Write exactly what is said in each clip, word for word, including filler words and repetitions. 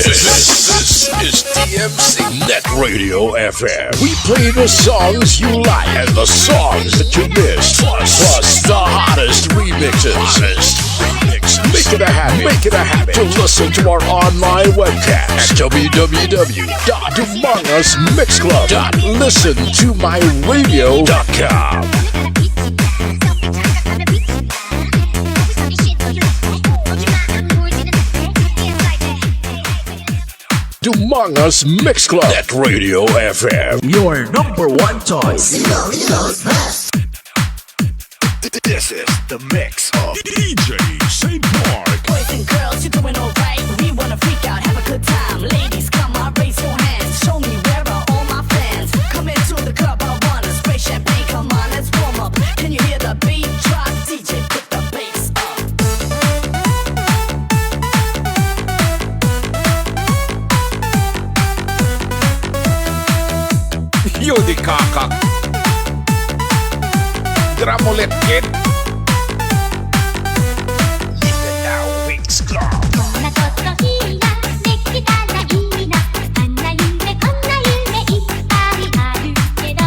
This, this is D M C Net Radio F M. We play the songs you like and the songs that you miss, plus, plus the hottest remixes. Hottest remixes. Make it a habit. Make it a habit to listen to our online webcast at w w w dot dumangas mix club dot listen to my radio dot com. Dumangas Mix Club at Radio F M. Your number one choice. This is the mix of D J Saint Mark. Boys and girls, you doing alright? We wanna freak out, have a good time. Ladies, come on, raise your hands. Show me where are all my fans. Come into the club, I wanna spray champagne. Come on, let's warm up. Can you hear the beat drop? D J, put the bass up. Yo di kakak. Dramolet kid. Mindanao Mix Club. こんなこといいな、できたらいいな。あんな夢、こんな夢いっぱいあるけど。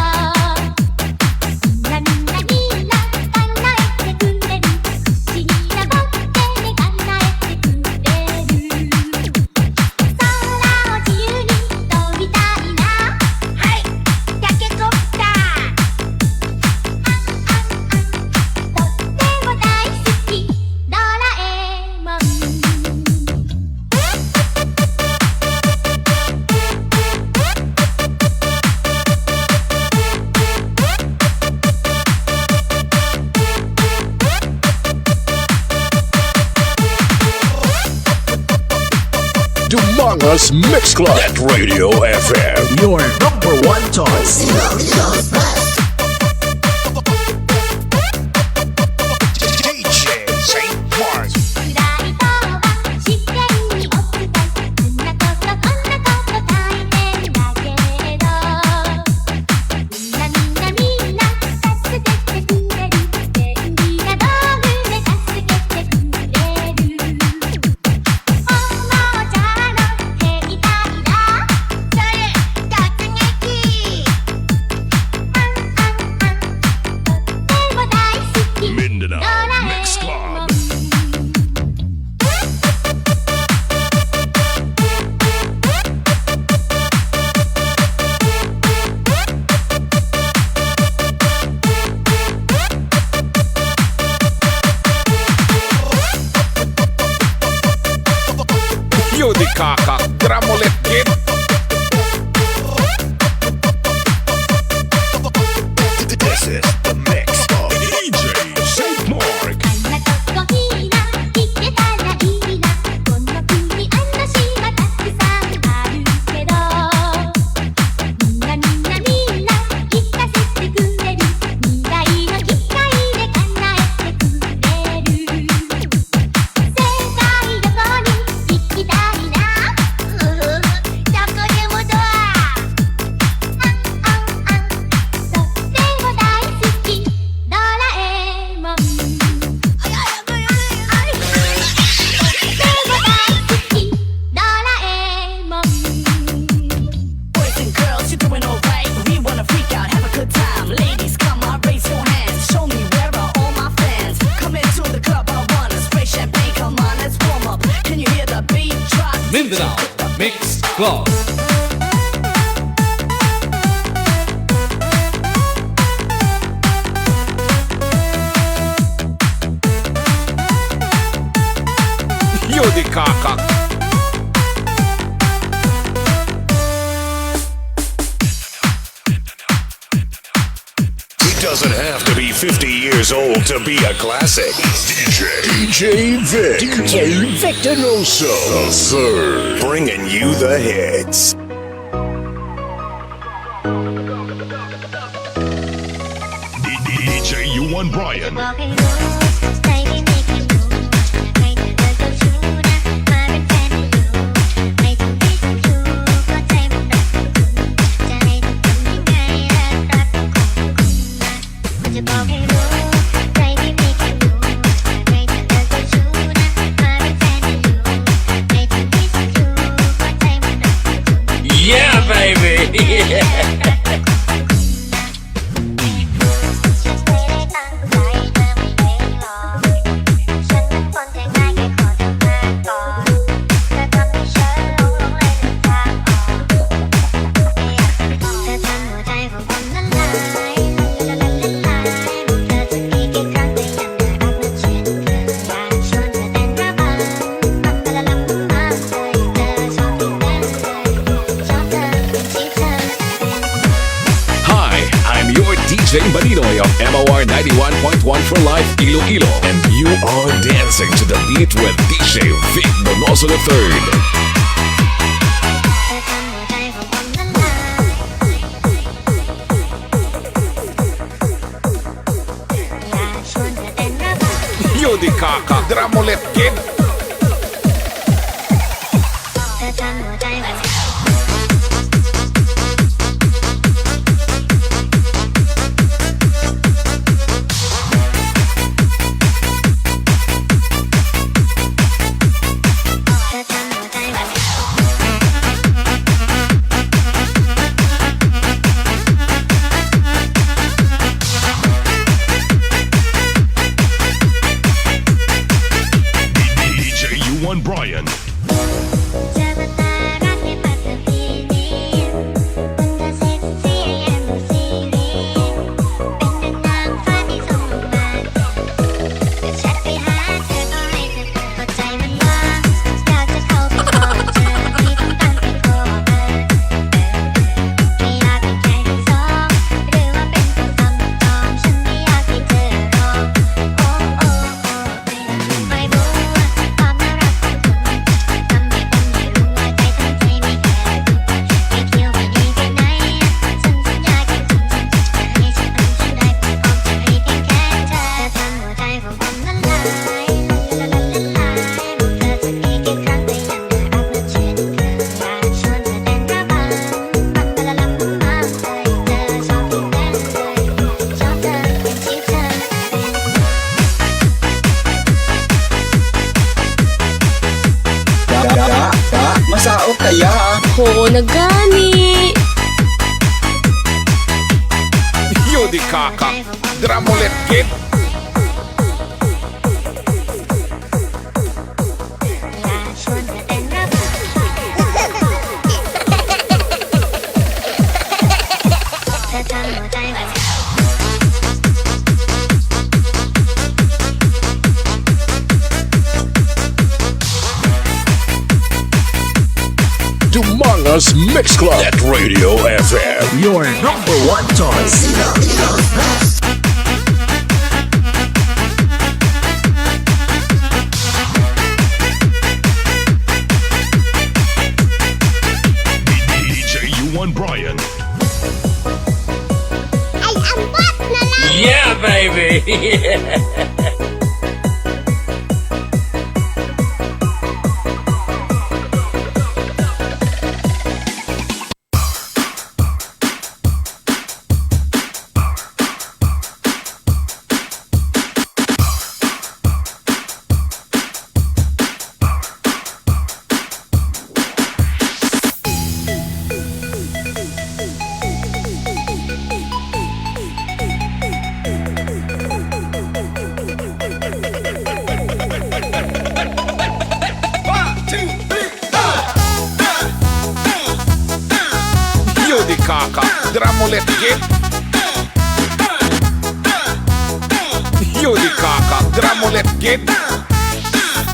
みんな、みんな、みんな考えてくれる。不思議な僕でね、考えてくれる。 空を自由に飛びたいな。はい、タケコプター。あんあんあん、とっても大好き、ドラえもん。 Dumangas Mix Club at Radio F M. Your number one choice. D J Saint Mark. 暗いとは試練に落ちた。そんなことこんなこと大変だけど。 みんなみんなみんな助けてくれる。便利な道具で助けてくれる。おもちゃの兵隊だ。それ突撃。あんあんあん。とっても大好き。Mindanao Mix Club. Yo di kakak, dramolet kid. This is the mix of D J Saint Mark. Boys and girls, you doing alright? We wanna freak out, have a good time. Ladies, come on, raise your hands. Show me where are all my fans. Come into the club, I wanna spray champagne. Come on, let's warm up. Can you hear the beat drop? Mindanao Mix Club. Yo di kakak. It doesn't have to be fifty years old to be a classic. D J, D J Vic. D J Victoroso. The third. Bringing you the hits. D-, D-, D J Yuan Bryan. Ding Balinoy of M O R ninety-one point one for Life Iloilo. And you are dancing to the beat with D J Vic Donoso the third. Yo di kaka, drum ulit, kid. D J Yuan Brian. Da, da, da, masaot kaya. Oo na gani. Yo di kaka, drum ulit, kid. Dumangas Mix Club at Radio F M. Your number one choice. D J Yuan Brian. Ay, ambot na lang! Yeah, baby! Yo di kaka, drum ulit, kid. Yo di kaka, drum ulit, kid.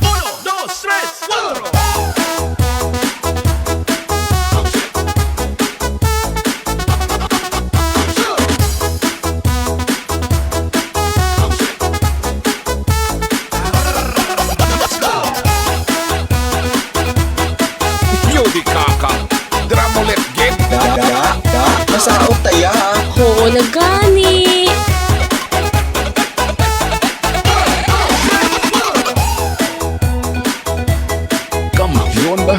Uno, dos, tres, cuatro. Yo di kaka, drum ulit, kid. Da, da, da, masaot ta ya. Oo na gani. Kampiyon ba?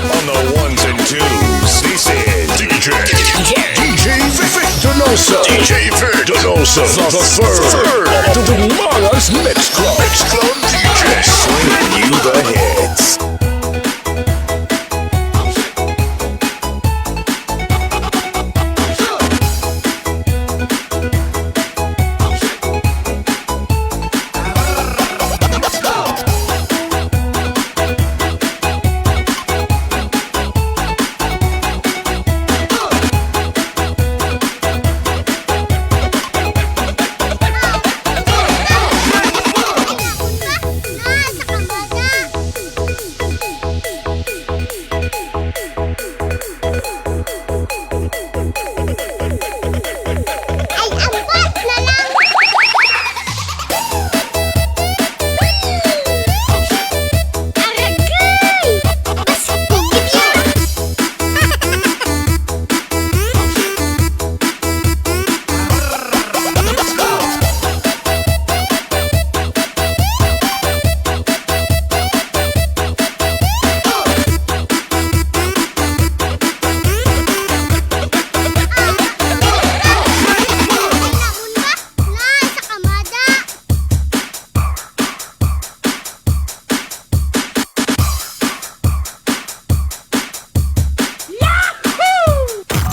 On the ones and twos, this is D J, D J Vic Donoso, D J Vic Donoso, the third of the Mangas Mix Club, Mix Club D J, bringing you the hits.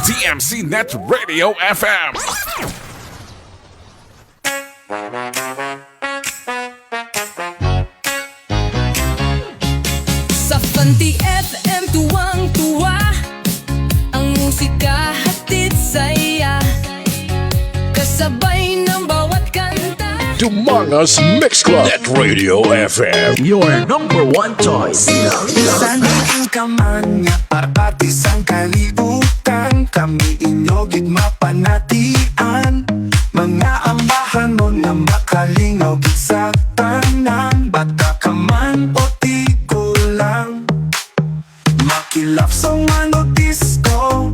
D M C Net Radio F M. Sa Fun T F M tuwang-tuwa, ang musika hatid saya, kasabay ng bawat kanta. Dumangas Mix Club at Radio F M, your number one choice. Sandi ang kaman nga parati sang kalibutan, kami inyo gid mapanatian. Mga ambahanon nga makalingaw gid sa tanan, bata ka man o tigulang, makilap sa man o disco,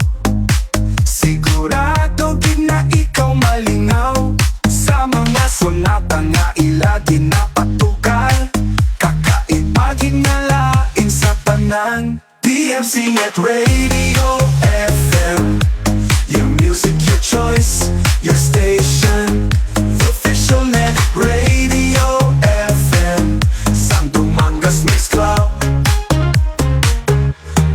sigurado gid na ikaw malingaw sa mga sonata nga ila ginapatugal. Kakaiba gid nga lain sa tanan. D M C Net Radio F M, your music, your choice, your station. The official Net Radio F M sang Dumangas Mix Club.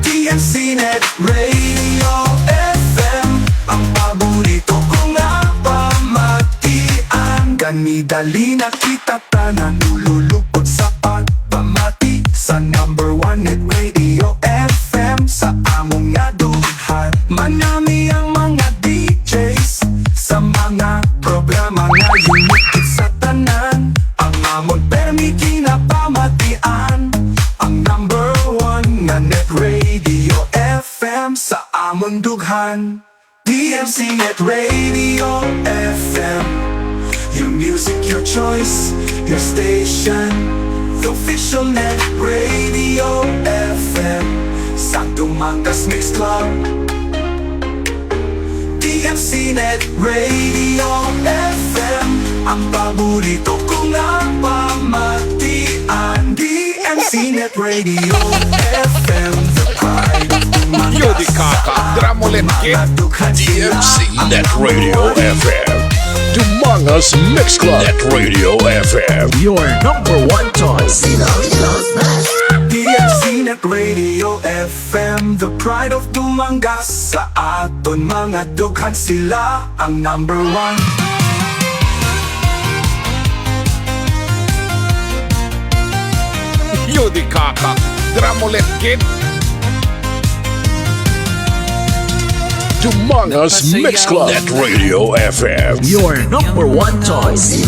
D M C Net Radio F M, ang paborito ko nga pamatian. Gani dali na kita tanan ululupod sa pagpamati sa number one Net Radio F M sa among nga dughan. Manami ang mga D Js sa mga programa nga unique sa tanan. Ang amon permi ginapamatian, ang number one nga Net Radio F M sa amon dughan. D M C Net Radio F M, your music, your choice, your station. The official Net Radio F M sang Dumangas Mix Club. D M C Net Radio F M, ang paborito ko nga pamatian. D M C Net Radio F M, the pride of Dumangas. Yo di kaka, dramo letke. D M C Net Radio F M, Dumangas Mix Club. Net Radio F M, your number one choice. D M C Net Radio F M, the pride of Dumangas. Sa aton mga dughan, sila ang number one. Yo di kaka, dramo letke. Dumangas Mix Club at Radio F M, your number one choice.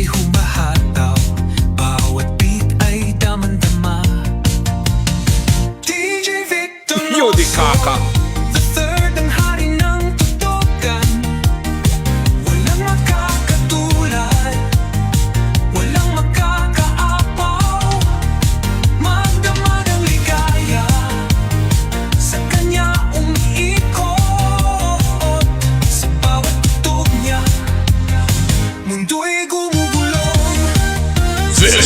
Humahataw, bawat beat ay damang-dama. D J Victor Yun, di Noso, kaka. The third, ang hari ng tutukan. Walang makakatulad, walang makakaapaw. Magdamag ang ligaya, sa kanya umiikot. Sa bawat tugtog niya, mundo'y gumugulong. This,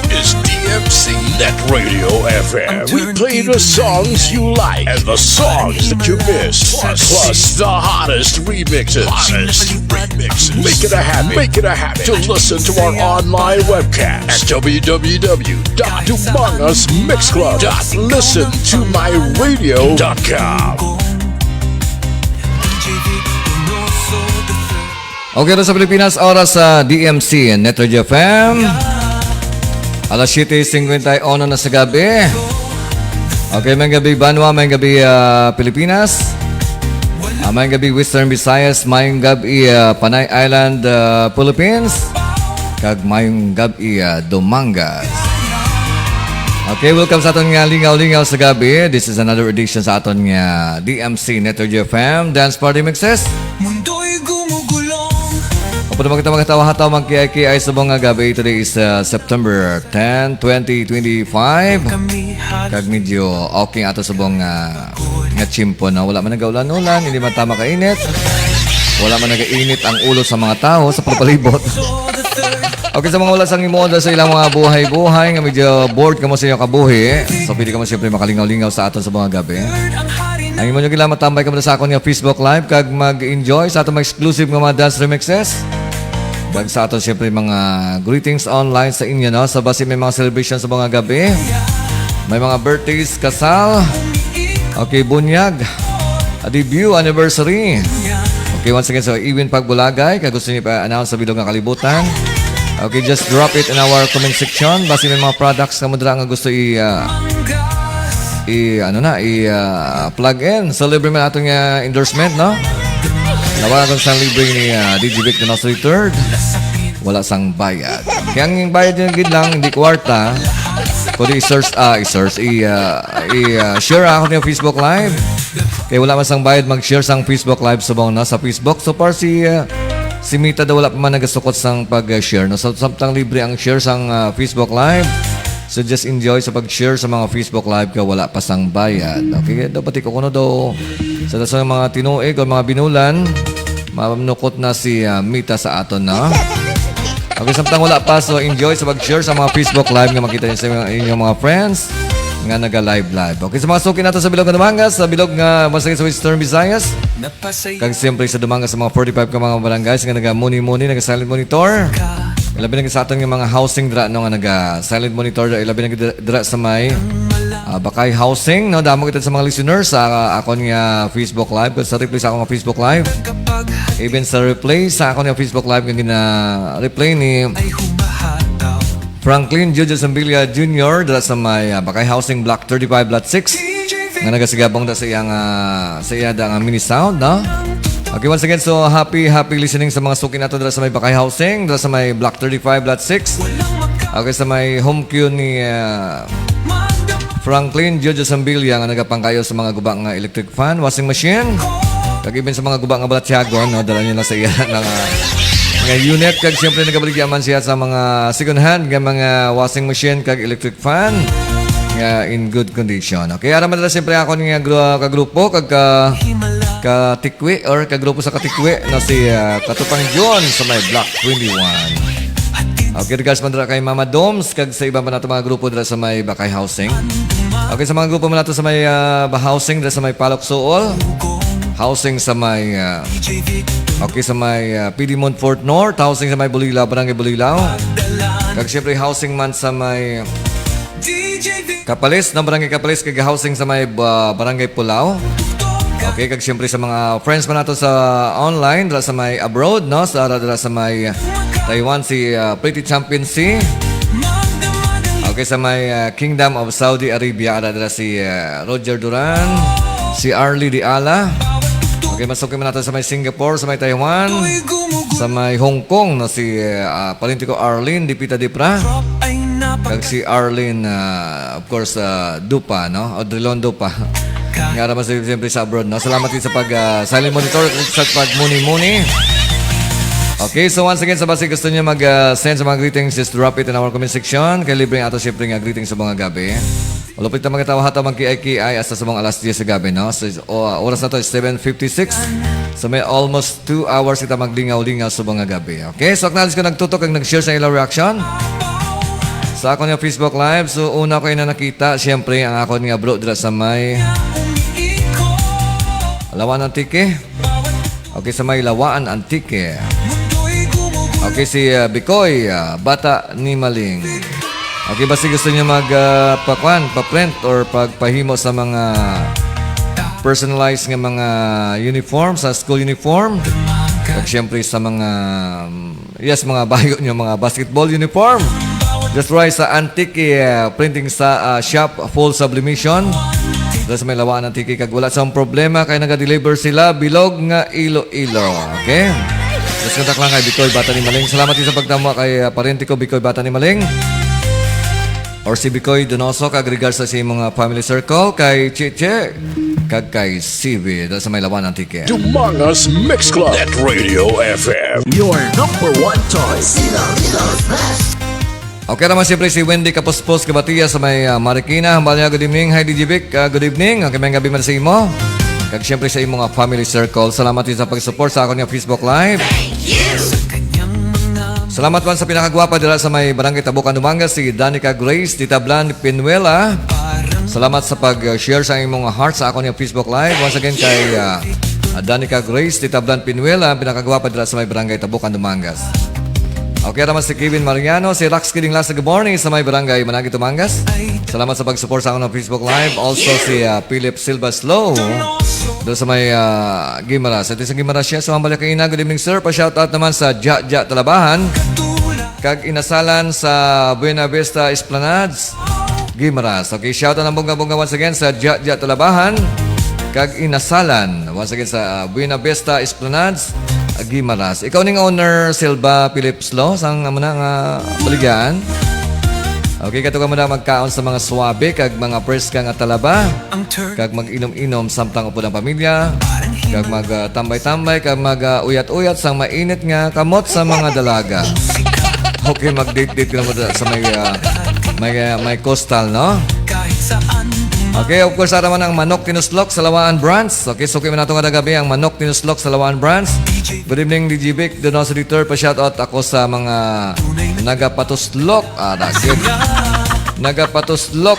this is D M C Net Radio F M. We play the songs you like and the songs that you miss, plus the hottest remixes. Hottest remixes. Make it a habit. Make it a habit to listen to our online webcast at w w w dot dumangas mix club dot listen to my radio dot com. Okay, ito sa Pilipinas, oras sa D M C and Net Radio F M. Alas siyete cincuenta y uno na sa gabi. Okay, may gabi, Banwa, may gabi, ah, Pilipinas. Ah, may gabi, Western Visayas, may gabi, ah, Panay Island, ah, Philippines. Kag may gabi, ah, Dumangas. Okay, welcome sa aton nga lingaw-lingaw sa gabi. This is another edition sa aton nga D M C Net Radio F M Dance Party Mixes. Mundo'y gumugulong. Opo naman kita, mga katawa-hatawa, mag-K I K I subong nga gabi. Today is, uh, September ten, twenty twenty-five. Kag medyo okay ato subong nga, nga tiyempo, no? Wala man nagaulan-ulan, hindi man tama kainit. Wala man nagainit ang ulo sa mga tao sa palibot. Okay, sa mga wala sang imo sa ilang mga buhay-buhay nga medyo bored kamo sa inyong kabuhi, so pwede kamo siyempre makalingaw-lingaw sa aton sa mga gabi. Ang imo nyo kailangan, matambay kamo sa akon nga Facebook Live kag mag-enjoy sa atong mga exclusive nga mga dance remixes. Kag sa aton siyempre mga greetings online sa inyo, no? Sa basi may mga celebration sa mga gabi. May mga birthdays, kasal. Okay, bunyag. A debut anniversary. Okay, once again, so Ewin Pagbulagay, kag gusto niyo pa-announce sa bilog nga kalibutan. Okay, just drop it in our comment section. Basi may mga products kamo dira nga gusto i, ah, i, ano na, i, ah, plug in. So, libre man aton nga endorsement, no? Nawagan sa libre ni, ah, D J Vic Donoso the third. Wala sang bayad. Kaya ang bayad nyo gid lang, hindi kwarta, kundi i-search, ah, i-search, i, ah, i, ah, share ako yung Facebook Live. Kaya wala man sang bayad, mag-share sang Facebook Live subong na sa Facebook. So far si, ah, si Mita daw wala pa man nagasukot sang pag-share. No? So, samtang libre ang share sang, ah, Facebook Live. So just enjoy sa pag-share sa mga Facebook Live ka wala pa sang bayad. Okay, daw pati ko kuno daw sa, sa mga tinuig o mga binulan, manukot na si, ah, Mita sa aton, no? Okay, samtang wala pa, so enjoy sa pag-share sa mga Facebook Live nga makita niyo sa inyong, inyong mga friends nga naga-live live. Okay, sa mga suki nato sa bilog nga Dumangas, sa bilog nga, mas sa Western Visayas, kag siyempre sa Dumangas sa mga forty-five ka mga barangays nga naga-muni-muni, naga-silent monitor. Ilabi na sa aton nga mga housing dira, no, nga naga-silent monitor, ilabi na dira, dira sa may, ah, Bakay Housing, no? Damo kita sa mga listeners sa, ah, akon nga Facebook Live, sa replay sa akong Facebook Live. Even sa replay sa akon nga Facebook Live nga gina-replay ni Franklin Jojo Sambilia Junior dira sa may, ah, Bakay Housing Block thirty-five, Lot six, nga nagasigabong da sa iyang, ah, sa iya da nga mini sound, no? Okay, once again, so happy, happy listening sa mga suki nato dira sa may Bakay Housing, dira sa may Block thirty-five, Lot six. Okay, sa may home queue ni, ah, Franklin Jojo Sambilia nga nagapangkayo sa mga guba nga electric fan, washing machine. Kag even sa mga guba nga balatyagon, no, dala nila sa iya nga, nga unit. Kag siyempre nagabaligya man siya sa mga second hand nga mga washing machine kag electric fan nga in good condition. Okay, ara man na siyempre ako nga gru-, kagrupo kag ka, katikwi or kagrupo sa katikwi na si, ah, Katupang John sa may Block twenty-one. Okay, regards man dira kay Mama Doms kag sa iba pa nato mga grupo dira sa may Bakay Housing. Okay, sa mga grupo man nato sa may, ah, ba housing dira sa may Palok Suol. Housing sa may, ah, okay, sa may, ah, P D Montfort North, housing sa may Bulilao, Barangay Bulilao. Kag siyempre housing man sa may Kapalis, no, Barangay Kapalis, kag housing sa may, ah, Barangay Pulao. Okay, kag siyempre sa mga friends man nato sa online, dira sa may abroad, no, sa, dira sa may Taiwan, si, ah, Pretty Championcy. Okay, sa may, ah, Kingdom of Saudi Arabia, ara dira si, ah, Roger Duran, si Arlie Diala. Okay, masuki man nato sa may Singapore, sa may Taiwan, sa may Hong Kong, no, si, ah, pariente ko Arlene Dipita Dipra. Kag si Arlene, ah, of course, ah, Dupa, no? Audrey Lon Dupa. Nga naman si, siyempre sa abroad, no? Salamat din sa pag, ah, silent monitor, sa pagmuni-muni. Okay, so once again, sa basi gusto niyo mag, ah, send sa mga greetings, just drop it in our comment section. Kay libre nga ato, siyempre, nga greetings sa mga gabi. Malupit na mga tao, hata mag-kiay-kiay hasta sa mga alas diyes sa gabi, no? So, o, ah, oras na to is seven fifty-six. So, may almost two hours kita maglingaw-lingaw sa mga gabi. Okay? So, acknowledge ko nagtutok ang nag-share sa ilang reaction sa akon nga Facebook Live. So, una ko ina nakita, siyempre, ang akon nga bro dira sa may Lawaan, Antique. Okay, sa may Lawaan, Antique. Okay, si, ah, Bikoy, ah, bata ni Maling. Okay, basi gusto niyo mag, ah, pakwan, pa-print or pagpahimo sa mga personalized nga mga uniform, sa school uniform. At syempre sa mga, um, yes, mga bayo niyo, mga basketball uniform. Just right sa Antique, ah, printing sa, ah, shop, full sublimation. Dahil sa may Lawaan, Antique, kag wala sang problema kay naga-deliver sila bilog nga Iloilo. Okay? Just contact lang kay Bikoy, bata ni Maling. Salamat din sa pagtamo kay, ah, pariente ko, Bikoy, bata ni Maling. Or si Bikoy Donoso, kag regards sa, sa imong, ah, family circle, kay Chiche, kag kay C V, dahil sa may Lawaan, Antique. Dumangas Mix Club at Radio F M. Your number one choice. Okay naman siyempre si Wendy Kapuspos Kabatiya sa may, ah, Marikina. Hambal niya, "Good evening. Hi, D J Vic. Ah, good evening." Okay, may gabi man sa imo. Kag siyempre sa imo nga family circle. Salamat din sa pag-support sa akon nga Facebook Live. Salamat man sa pinakagwapa dira sa may Barangay Tabukan, Dumangas, si Danica Grace Titablan Pinuela. Salamat sa pag-share sa imong heart sa akon nga Facebook Live. Once again kay, ah, Danica Grace Titablan Pinuela, ang pinakagwapa dira sa may Barangay Tabukan, Dumangas. Okay naman si Kevin Mariano, si Rax Kiding Lasa, good morning sa may Barangay Managi, Dumangas. Salamat sa pag-support sa akon nga Facebook Live. Also si, ah, Philip Silva Slow. Doon sa may, ah, Guimaras. Ito sa Guimaras siya. So, hambal niya kaina, "Good evening, sir." Pa-shoutout naman sa Ja Ja Talabahan. Kag Inasalan sa Buena Vista Esplanades, Guimaras. Okay, shoutout ang bongga-bongga once again sa Ja Ja Talabahan. Kag Inasalan, once again sa, ah, Buena Vista Esplanades, ah, Guimaras. Ikaw ning owner, Silva Philip Slow, sang amo na nga baligyan. Okay, kato ka mo na magkaon sa mga suabe kag mga preska nga talaba. Kag mag-inom-inom samtang upod ang pamilya, kag mag, ah, tambay-tambay, kag mag, ah, uyat-uyat sang mainit nga kamot sa mga dalaga. Okay, mag-date-date ka naman sa may, ah, may, ah, may coastal, no? Okay, of course, ara man ang Manok Tinuslok sa Lawaan Branch. Okay, suki man nato kada gabi ang Manok Tinuslok sa Lawaan Branch. Good evening, D J Vic. Doon ako sa editor, pa-shoutout ako sa mga nagapatuslok. Ah, that's it. Nagapatuslok.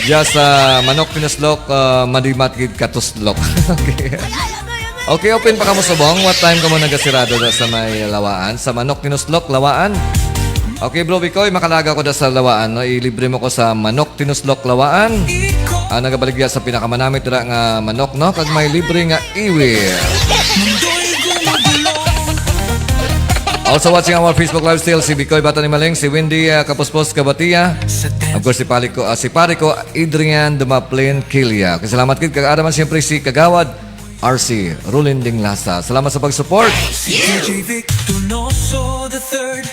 Diya sa Manok Pinaslok, ah, madimat gid katuslok. Okay. Okay, open pa kamo subong. What time kamo nagasirado na sa may Lawaan? Sa Manok Tinuslok, Lawaan? Okay, bro Bikoy, makalaga ko da sa Lawaan, no? Ilibre mo ko sa Manok Tinuslok, Lawaan. Ah, nagabaligya sa pinakamanamit dira nga manok, no? Kag may libre nga iwi. Also watching our Facebook live still, si Bikoy Bata ni Maling, si Wendy, ah, Kapuspos Kabatia. Of course, si pare ko, ah, si pare ko, Adrian Dumaplin Kilia. Kasalamat gid kag ara man siyempre si Kagawad R C Rolinding Lasa. Salamat sa pag-support. D J Vic Donoso the third,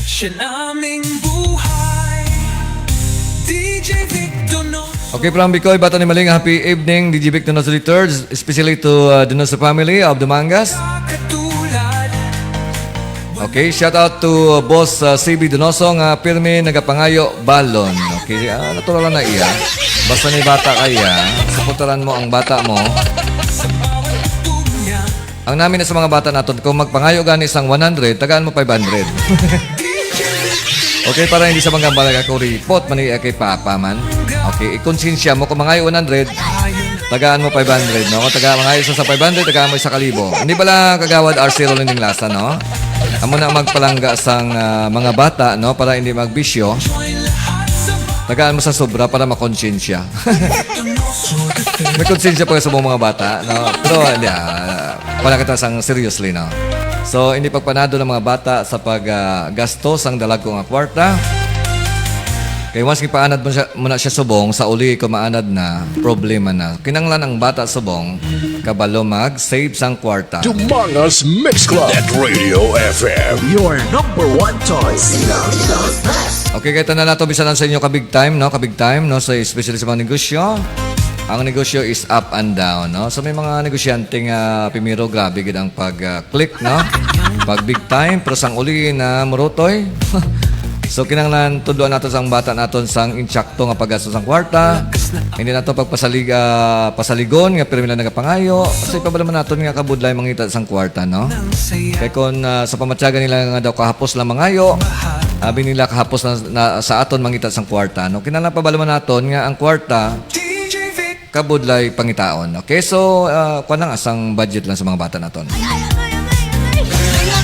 siya naming buhay. D J Vic Donoso. Okay, from Bikoy, Bata ni Maling, happy evening, D J Vic Donoso the third, especially to, uh, Donoso family of Dumangas. Okay, shout out to, uh, Boss, uh, C B Donoso nga pirmi nagapangayo balon. Okay, ah, natural lang na iya. Basta may bata kaya, suportaran mo ang bata mo. Ang namin na sa mga bata naton, kung magpangayo gani sang one hundred, tagaan mo five hundred. Okay, para hindi sa mga balaga ko, report man iya kay Papa man. Okay, ikonsensya mo, kung mangayo one hundred, tagaan mo five hundred, no? Kung taga, mangayo sa, sa five hundred, tagaan mo isa ka libo. Hindi pala, Kagawad R C Rolinding Lasa, no? Amo na magpalangga sang, ah, mga bata, no? Para hindi magbisyo. Tagaan mo sa sobra para makonsensya. May konsensya pa sa mga bata, no? Pero, hindi, ah, wala kita sang seriously, no? So, hindi pagpanado ng mga bata sa pag, ah, gasto sang dalag ko nga kwarta. Kay once gipaanad mo siya, mo na siya subong, sa uli ko maanad na, problema na. Kinanglan ang bata subong, kabalo mag-save sang kwarta. Dumangas Mix Club at Radio F M. Your number one choice. Okay, kay tanan nato, bisan lang sa inyo ka big time, no? Ka big time, no? So, especially sa mga negosyo. Ang negosyo is up and down, no? So, may mga negosyante nga, primero, grabe gid ang pag, ah, click, no? Pag big time, pero sang uli na murutoy. So, kinahanglan tudloan nato sang bata naton sang insakto nga paggastos sang kwarta. Hindi nato pagpasalig-, ah, pasaligon nga pirmi lang nagapangayo. Kasi pabalaman naton nga kabudlay mangita sang kwarta, no? Kay kung, ah, sa pamatyagan nila nga daw kahapos lang mangayo, abi nila kahapos na, na sa aton mangita sang kwarta, no? Kinahanglan pabalaman naton nga ang kwarta kabudlay pangitaon. Okay, so, ah, kuwan lang, asang budget lang sa mga bata naton.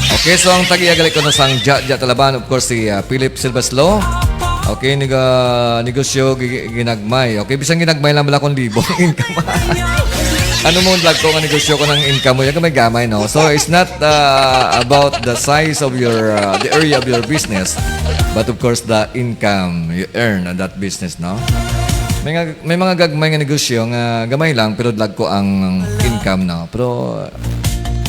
Okay, so ang tag-iya gali ko na sang Ja, Ja Talaban, of course, si, ah, Philip Silveslo. Okay, nag-, ah, negosyo gi-, ginagmay. Okay, bisan ginagmay lang bala kung libo ang income. Ano mo vlog ko nga negosyo ko ng income mo? Yan may gamay, no? So, it's not, ah, about the size of your, ah, the area of your business, but of course, the income you earn on that business, no? May nga, may mga gagmay nga negosyo nga gamay lang, pero dagko ang income, no? Pero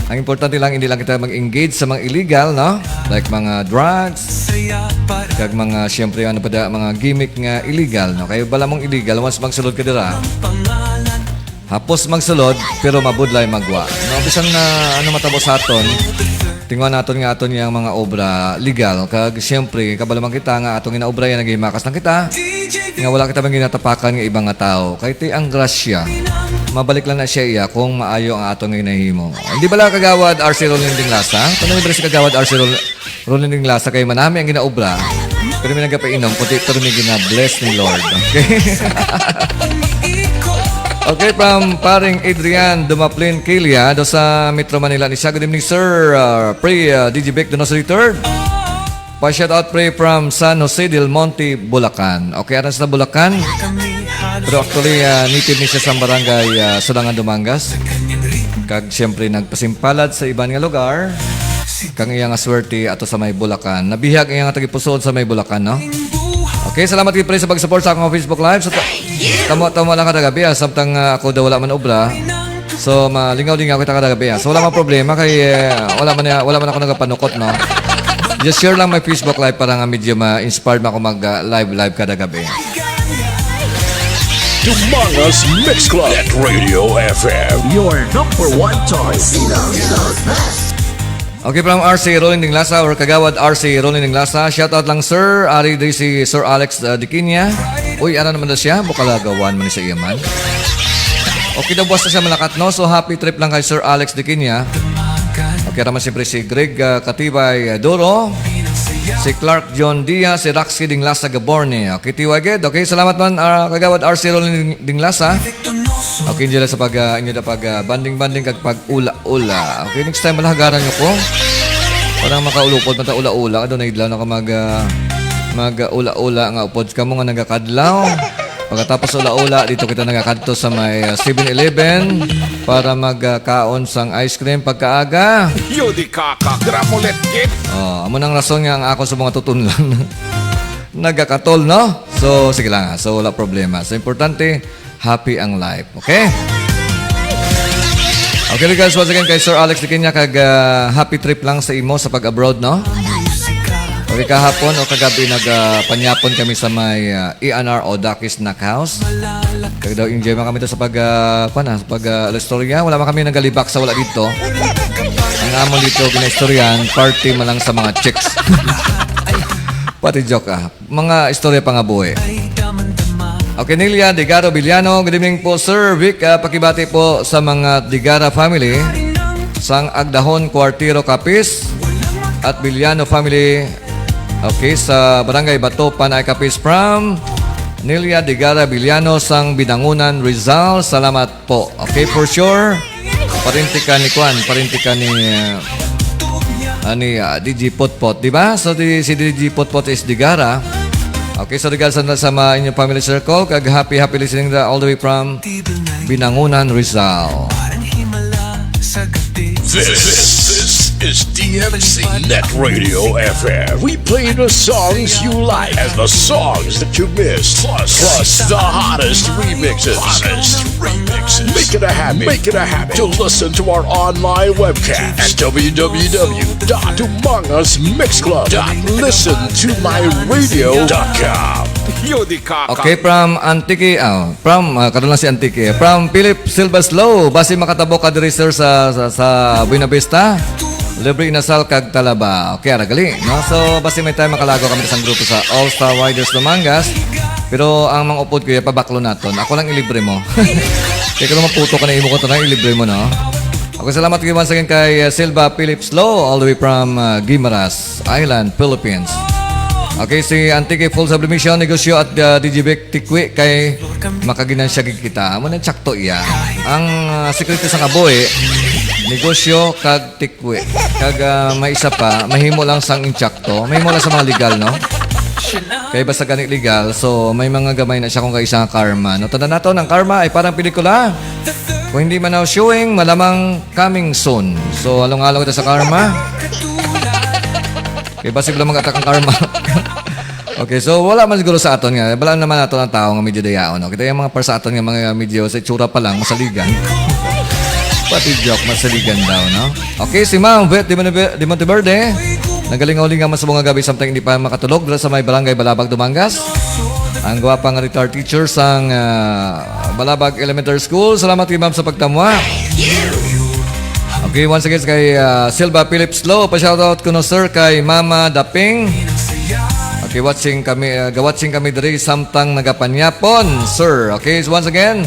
ang importante lang, hindi lang kita mag-engage sa mga illegal, no? Like mga drugs, kag mga, siyempre, ano pa da, mga gimmick nga illegal, no? Kay bala mong illegal, once magsulod ka dira, hapos magsulod, pero mabudlay magwa. No, bisan na ano matabo sa aton, tingwa naton nga aton yang mga obra legal. Kag siyempre, kabalo man kita nga atong ginaobra yan, naghimakas lang kita. Nga wala kita man ginatapakan nga iba nga tao. Kay ti ang grasya, mabalik lang na siya iya kung maayo ang atong ginahimo. Hindi bala, Kagawad R C Rolinding Lasa? Kung ano si Kagawad R C Rol-, Rolinding Lasa kay manami ang ginaobra, pero may nagapainom, kundi pero may gina-bless ni Lord. Okay? Okay, from paring Adrian Dumaplin Kilia, do sa Metro Manila ni siya. Good evening, sir. Uh, pre, uh, D J Vic Donoso the third. Pa-shout out, pre, from San Jose del Monte, Bulacan. Okay, aran sa Bulacan. Pero actually, uh, native ni siya sa barangay, uh, Sulangan, Dumangas. Kag siyempre, nagpasimpalad sa iban nga lugar. Kang iya nga swerte ato sa may Bulacan. Nabihag iya nga tagipusoon sa may Bulacan, no? Okay, salamat kay pre sa pag-support sa akong Facebook Live. So, ta-, tamo-tamo lang kada gabi, ah, samtang, ah, ako daw wala man obra. So, malingaw-lingaw kita kada gabi, ah. So, wala man problema kay, eh, wala man, wala man ako nagapanukot, no? Just share lang my Facebook Live para nga medyo ma-inspired man ako mag, ah, live, live kada gabi. Dumangas Mix Club at Radio F M. Your number one choice. Okay, from R C Rolinding Lasa or Kagawad R C Rolinding Lasa. Shout out lang, sir. Ari di si Sir Alex, uh, Diquinia. Uy, ara naman na siya. Bukalagawan man ni sa iya man. Okay daw, buwas na siya malakat, no? So, happy trip lang kay Sir Alex Diquinia. Okay, naman siyempre si Greg, uh, Katibay, uh, Duro. Si Clark John Diaz, si Roxy Ding Lasa Gaborne. Okay, T Y Ged. Okay, salamat man, uh, Kagawad R C Rolinding Lasa. Okay, enjoy lang sa pag, ah, inyo na pag, ah, banding-banding kag pag-ula-ula. Okay, next time, malahagaran nyo ko. Parang makaulupod man ta ula-ula. Adunay adlaw na ka mag, ah, mag-ula-ula nga upod ka mo nga nagakadlaw. Pagkatapos ula-ula, dito kita nagakadto sa may, ah, seven eleven para magkaon sang ice cream pagkaaga. Yo di kaka, gramulet kit. Oh, amo nang rason nga ang ako sa mga tutunlan nagakatol, no? So, sige lang, ah. So, wala problema. So, importante, happy ang life. Okay? Okay, guys, once again, kay Sir Alex Diquinia, kag, ah, happy trip lang sa imo sa pag-abroad, no? Okay, kahapon o kagabi, nag, ah, panyapon kami sa may, ah, E and R o Ducky Snack House. Kag daw, enjoy man kami to sa pag, ah, kuwan na, sa pag, ah, istorya. Wala man kami nagalibak sa wala dito. Ang amon dito, ginaistoryahan, party man lang sa mga chicks. Pati joke, ah. Mga istorya pa nga buhi. Okay, Nelia Digaro Villano, good evening po, Sir Vic. Ah, pakibati po sa mga Digara family, sang Agdahon, Cuartero, Capiz, at Villano family. Okay, sa Barangay Bato, Panay, Capiz, from Nelia Digara Villano, sang Binangunan, Rizal. Salamat po. Okay, for sure. Parinti ka ni Kwan, parinti ka ni, ah, ani, ah, D J Potpot, di ba? So, di, si D J Potpot is Digara. Okay, so regards sa, sa mga inyong family circle, kag happy, happy listening na all the way from Binangunan, Rizal. This is Is D M C Net Radio F M. We play the songs you like and the songs that you missed, plus, plus the hottest remixes. Hottest remixes. Make it a habit. Make it a habit to listen to our online webcast at w w w dot tumangas mix club dot listen to my radio dot com. Yo di ka. Okay, from Antique, ah, from, ah, karon lang si Antique. From Philip Silvaslow, basi makatabo ka diri, sir, sa, sa, sa Buena Vista. Libre inasal kag talaba. Okay, ara gali, no? So, basi may time makalago kami sa grupo sa All Star Riders Dumangas. Pero ang mga upod ko, ya, pabaklo naton. Ako lang ilibre mo. Kaya kung maputo ka na imo ko, tanang ilibre mo, no? Okay, salamat kayo once again kay, uh, Silva Phillips Law, all the way from, uh, Guimaras Island, Philippines. Okay, si Antique Full Sublimation, negosyo at, uh, D J Vic Tikwi kay makaginansya gid kita. Amo nang tsakto iya. Ang, uh, sikreto sa kabuhi, negosyo kag tikwi. Kag, uh, may isa pa, mahimo lang sang intsakto. Mahimo lang sa mga legal, no? Kay basta gani legal, so may mga gamay na siya kung kaisa nga karma. No, tanda nato, ang karma ay parang pelikula. Kung hindi man now showing, malamang coming soon. So, along-along kita sa karma. Kay basig lang mag-attack ang karma. Okay, so wala man siguro sa aton nga. Wala naman nato ang tao nga medyo dayaon. No? Kita yung mga par sa aton nga mga medyo sa itsura pa lang, masaligan. Pati joke, masaligan daw, no? Okay, si Ma'am Vet de Monte- de Monteverde. Nagalingaw-lingaw man sa mga gabi samtang hindi pa makatulog dira sa may barangay Balabag, Dumangas. Ang gwapa nga retired teacher sang, ah, Balabag Elementary School. Salamat kay Ma'am sa pagtamwa. Okay, once again kay, ah, Silva Phillips Law. Pa-shoutout ko no, sir, kay Mama Daping. Okay, watching kami, ah, ga-watching kami diri samtang nagapanyapon, sir. Okay, so once again,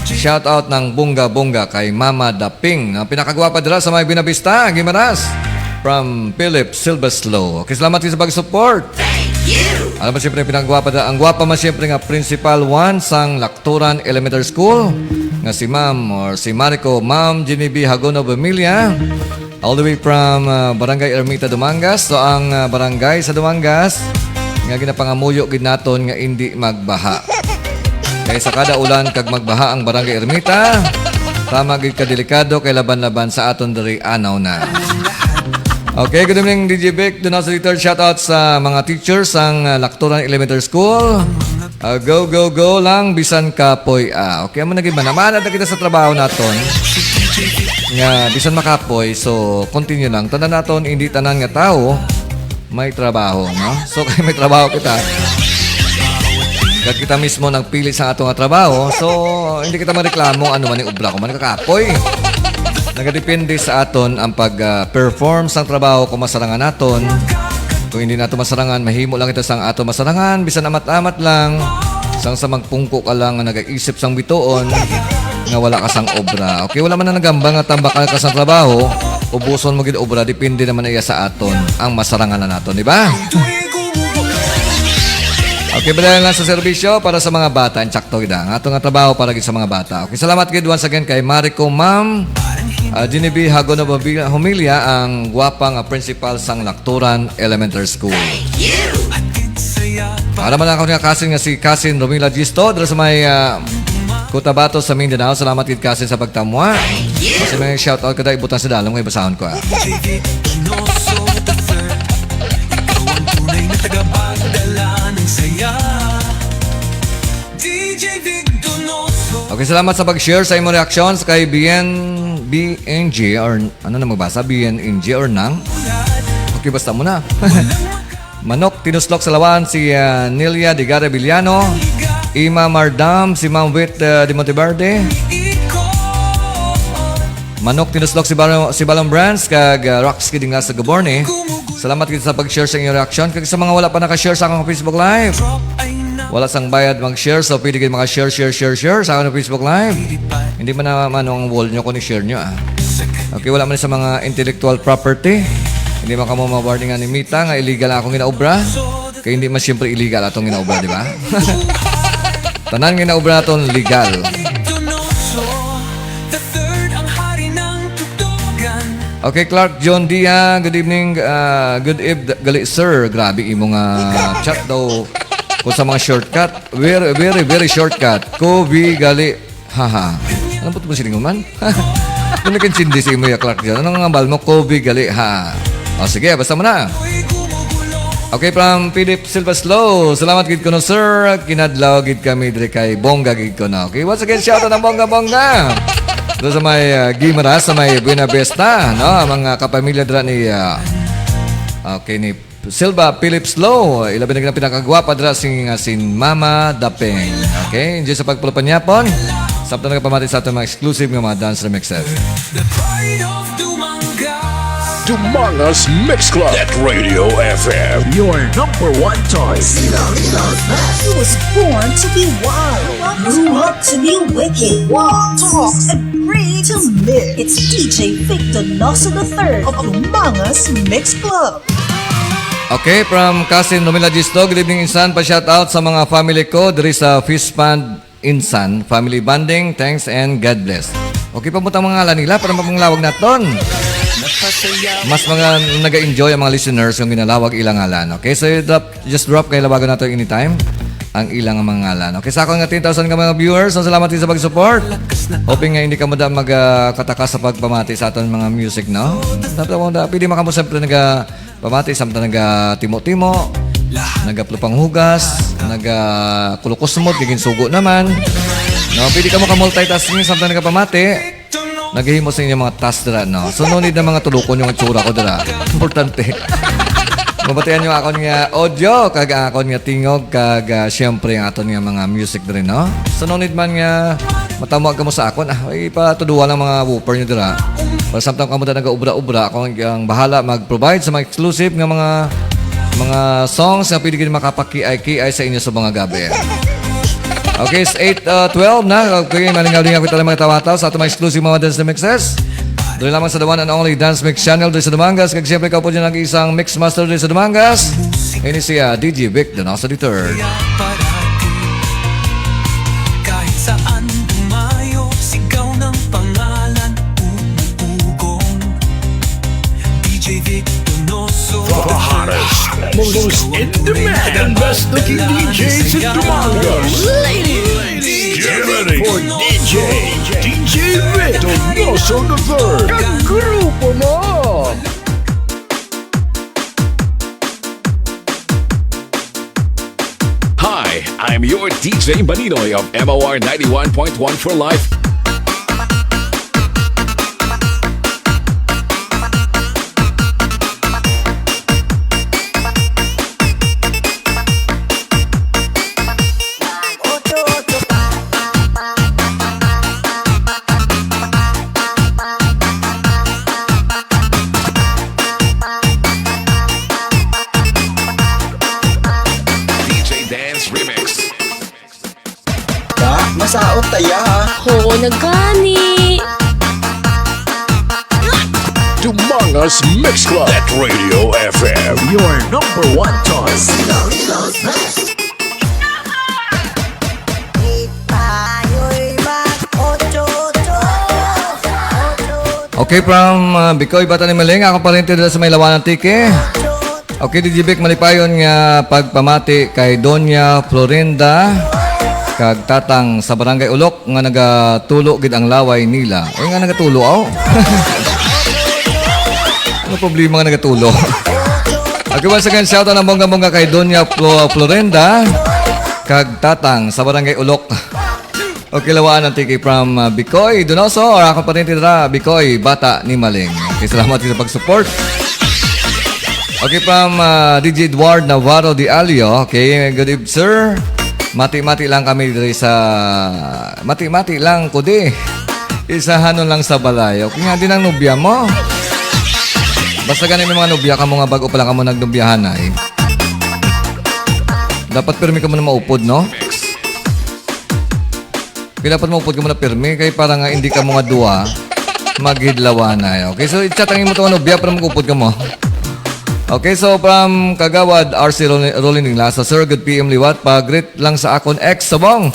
shout out ng bongga-bongga kay Mama Daping, no? Pinakagwapa dira sa may Buena Vista, Guimaras. From Philip Silvaslow. Okay, salamat kayo sa pag-support. Alam mo, siyempre, pinakagwapa dira. Ang gwapa man, siyempre, nga Principal one sang Lactoran Elementary School, nga si Ma'am or si Marico, Ma'am Genevieve Hagono Bemilia. All the way from, uh, Barangay Ermita, Dumangas. So, ang, uh, barangay sa Dumangas nga ginapangamuyo gid naton nga indi magbaha. Kay sa kada ulan kag magbaha ang Barangay Ermita, tama gid ka delikado kay laban-laban sa aton diri anaw na. Okay, good evening, D J Vic. Duna sa third shoutout sa mga teachers sang, uh, Lactoran Elementary School. Ah, go, go, go lang, bisan kapoy. Ah, okay, amo na gid man. Maanad na kita sa trabaho naton. Nga, bisan makapoy, so, continue lang. Tanda naton, hindi tanan nga tao may trabaho, no? So, kay may trabaho kita, kag kita mismo nagpili sa ato nga trabaho, so, hindi kita mareklamo ano man yung obra ko man kakapoy. Nagadepende sa aton ang pag, ah, perform sang trabaho kung masarangan naton. Kung hindi nato masarangan, mahimo lang ito sang ato masarangan, bisan amat-amat lang. Sang sa magpungko ka lang nga nagaisip sang bituon nga wala ka sang obra. Okay, wala man na nagambang nga tambakal ka sang trabaho, ubuson mo gid obra, depende naman na iya sa aton ang masarangan na naton, di ba? Okay, bala lang sa serbisyo para sa mga bata, ang tsakto gid ang ato nga trabaho para gid sa mga bata. Okay, salamat gid once again kay Marico Ma'am, ah, Genevieve Hagon of Humilya, ang gwapa nga principal sang Lactoran Elementary School. Para man ako nga kasin nga si Kasin Romila Gisto, dira sa may, ah, Cotabato sa Mindanao. Salamat gid, Kasin, sa pagtamwa. Kasi may shout out ka dahil ibutang sa dalom kay basahon ko, ah. Ikaw ang tunay na tagapagdala ng saya. D J Vic Donoso. Okay, salamat sa pag-share sa imong reactions kay B N, B N G or ano na magbasa? B N N G or nang? Okay, basta mo na. Manok, tinuslok sa lawan si, ah, Nelia Digare Villano, Ima Mardam, si Ma'am Wit, ah, de Monteverde. Manok, tinuslok si, Bar- si Balon Brands, kag, ah, Rox Kidinglas sa Gaborne. Salamat kita sa pag-share sa inyong reaction. Kag sa mga wala pa naka-share sa akong Facebook Live, wala sang bayad mag-share, so pwede kayo maka-share, share, share, share sa akong Facebook Live. Hindi man na ano ang wall nyo kung i-share nyo, ah. Okay, wala man sa mga intellectual property. Hindi man kamo ma-warning ni Mita nga illegal ang akong ginaobra. Kaya hindi man siyempre illegal atong ginaobra, di ba? Tanan ginaobra naton legal. Donoso the third, ang hari ng tugtugan. Okay, Clark John Dia, good evening. Ah, good eve, gali, sir. Grabe imo nga chat daw. Kung sa mga shortcut, very, very, very shortcut. Kobe gali, haha. Ano po ito silingon man? Ano nagkintindi sa imo, ya, Clark, dyan? Anong hambal mo? Kobe gali, ha? O, sige, basta mo na. Okay, from Philip Silva Slow. Salamat gid kuno, sir. Kinadlaw gid kami diri kay bongga gid kuno. Okay, once again, shout out ang bongga-bongga. Doon sa may, ah, Guimaras, sa may Buena Vista, no? Ang mga kapamilya dira ni, ah, okay, ni Silva Philip Slow. Ilabi na gid ang pinakagwapa dira sing, ah, sin Mama Dapeng. Okay, enjoy sa pagpulupanyapon. Samtang nagapamati sa aton mga exclusive nga mga dance remixes. The pride of Dumangas. Dumangas Mix Club at Radio F M. Your number one choice. He was born to be wild, grew up to be wicked, walk, talk, and free to live. It's D J Vic Donoso the third of Dumangas Mix Club. Okay, from Cousin Romila Gisto, good evening, insan. Pa-shout out sa mga family ko diri sa Fish Pond, insan. Family bonding, thanks and God bless. Okay, pabutang mga ngalan nila para mapanglawag naton. Mas mga naga-enjoy ang mga listeners yung ginalawag ilang ngalan. Okay, so drop, just drop kay lawagan nato anytime ang ilang mga ngalan. Okay, sa akong nga ten thousand ka mga viewers, so salamat din sa pag-support. Hoping nga hindi ka mada magkatakas sa pagpamati sa aton mga music, no? Dapat ako na, pwede makamu siyempre naga pamati, samtang naga timo-timo, naga panghugas, naga kulukusmot, giginsugo naman. No, pwede ka mo ka multitasking, samtang nagapamati, naghihimo sa inyo mga task dira, no? So, no need na mga tulukon yung itsura ko dira. Importante. Mabatian yung akon nga audio, kag akon nga tingog, kag, ah, siyempre ang aton nga mga music diri, no? So, no need man nga matamo ka mo sa akon, ah, ipatuduan ang mga woofer nyo dira. Para samtang kamo na nag-ubra-ubra, ako ang, ang bahala mag-provide sa mga exclusive nga mga, mga songs nga pwede gid makapaki-ay-kiay sa inyo sa mga gabi. Okay, it's eight, uh, twelve na. Okay, malingaw-lingaw kita ng mga tawataw sa atong mga exclusive mga dance mixes. Doon lamang sa the one and only Dance Mix Channel doon sa Dumangas. Kag siyempre, kaupod niya ang isang mix master doon sa Dumangas. Ini siya, D J Vic Donoso the third. Kahit saan dumayo, sigaw ng pangalan, umugong. D J Vic Donoso. The hottest, most in demand, and best looking D Js in Dumangas. Ladies, get ready for D J, D J Vic Donoso the third. Kagrupo mo! Hi, I'm your D J Maninoy of M O R ninety-one point one for Life. D J Dance Remix. Ka, masaot ta ya, ha? Oo, nagani. Dumangas Mix Club at Radio F M. Your number one choice. Okay, from, uh, Bicoy, Bata ni Maling, ako pa rin dito sa may Lawanan, Tiki. Okay, D J Vic, malipayon nga pagpamati kay Doña Florinda kag Tatang sa Barangay Ulok nga nagatulo gid ang laway nila. Uy, nga nagatulo, aw. Ano problema nga nagatulo? Okay, once again, shout out ang bongga-bongga kay Doña Flo-, Florinda kag Tatang sa Barangay Ulok. Okay, Lawaan ang tiki from, uh, Bicoy Donoso, or ako pa rin tira, Bicoy, Bata ni Maling. Okay, salamat sa pag-support. Okay, from, uh, D J Edward Navarro de Alio. Okay, good eve, sir. Mati-mati lang kami diri sa, mati-mati lang, kudi. Isahanon lang sa balay. Okay nga din ang nobya mo. Basta gani may mga nobya ka mo nga bago pa lang ka mo nagnobyahan ay. Dapat pirmi ka mo na maupod, no? Kaya dapat maupod ka muna pirmi, kay para nga hindi ka mga duwa maghidlawanay. Okay, so i-chat ang imo to, ano, biya para mag-upod ka mo. Okay, so from Kagawad R C Rolling, Rolling Dingla, sa Sir, good P M liwat, pa-greet lang sa akon ex, subong.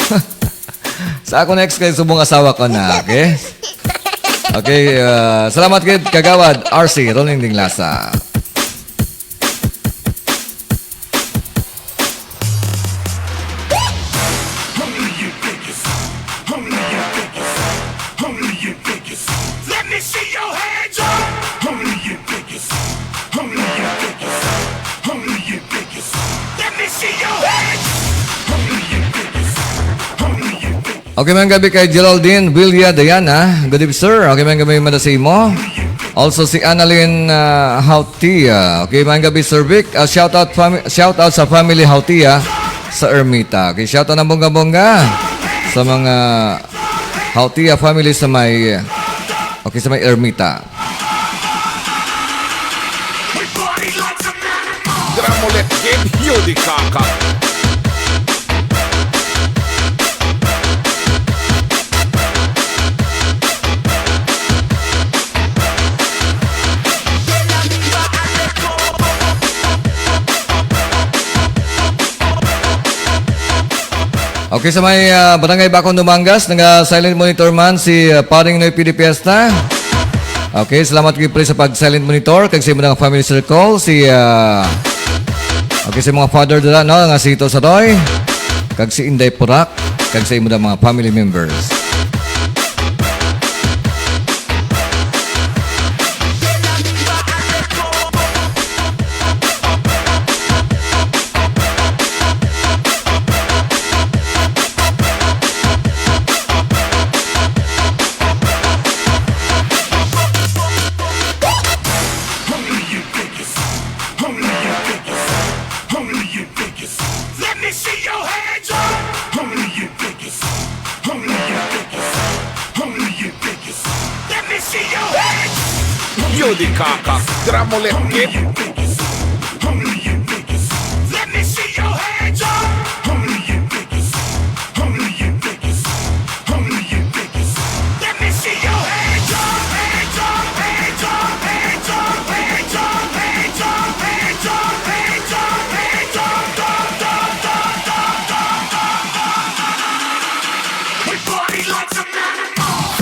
Sa akon ex kay subong asawa ko na, okay? Okay, uh, salamat gid, Kagawad R C Rolling Dinglasa. Okay, mayong gabi kay Geraldine Villa Diana. Good evening, sir. Okay, mayong gabi man sa imo. Also si Annalyn, ah, Hautia. Okay, mayong gabi, Sir Vic. Ah, shout out fami-, shout out sa family Hautia sa Ermita. Okay, shout out ng bongga-bongga sa mga Hautia family sa may, okay, sa may Ermita. Drama ulit, game, yun di kaka. Okay, sa may, ah, Barangay Bacon, Dumangas, naga-silent monitor man si, ah, Paring Noy P D Fiesta. Okay, salamat kay pre sa pag-silent monitor kag sa imo nga family circle, si, ah, okay, sa mga father dira, no, nga si Tito Saroy kag si Inday Purak kag sa imo mga family members. Only you think it's, only you think it's, only you think it's. Let me see your hands up. Only you think it's, only you think it's, only you think it's. Let me see your hands. Yun di kaka, drama ulit, only kid. You think it's, only you think it's. Let me see your hands up. Only you think it's, only you think it's. Only you think it's. Let me see your hands up, hands up, hands up, hands up, hands up. We party like some animals.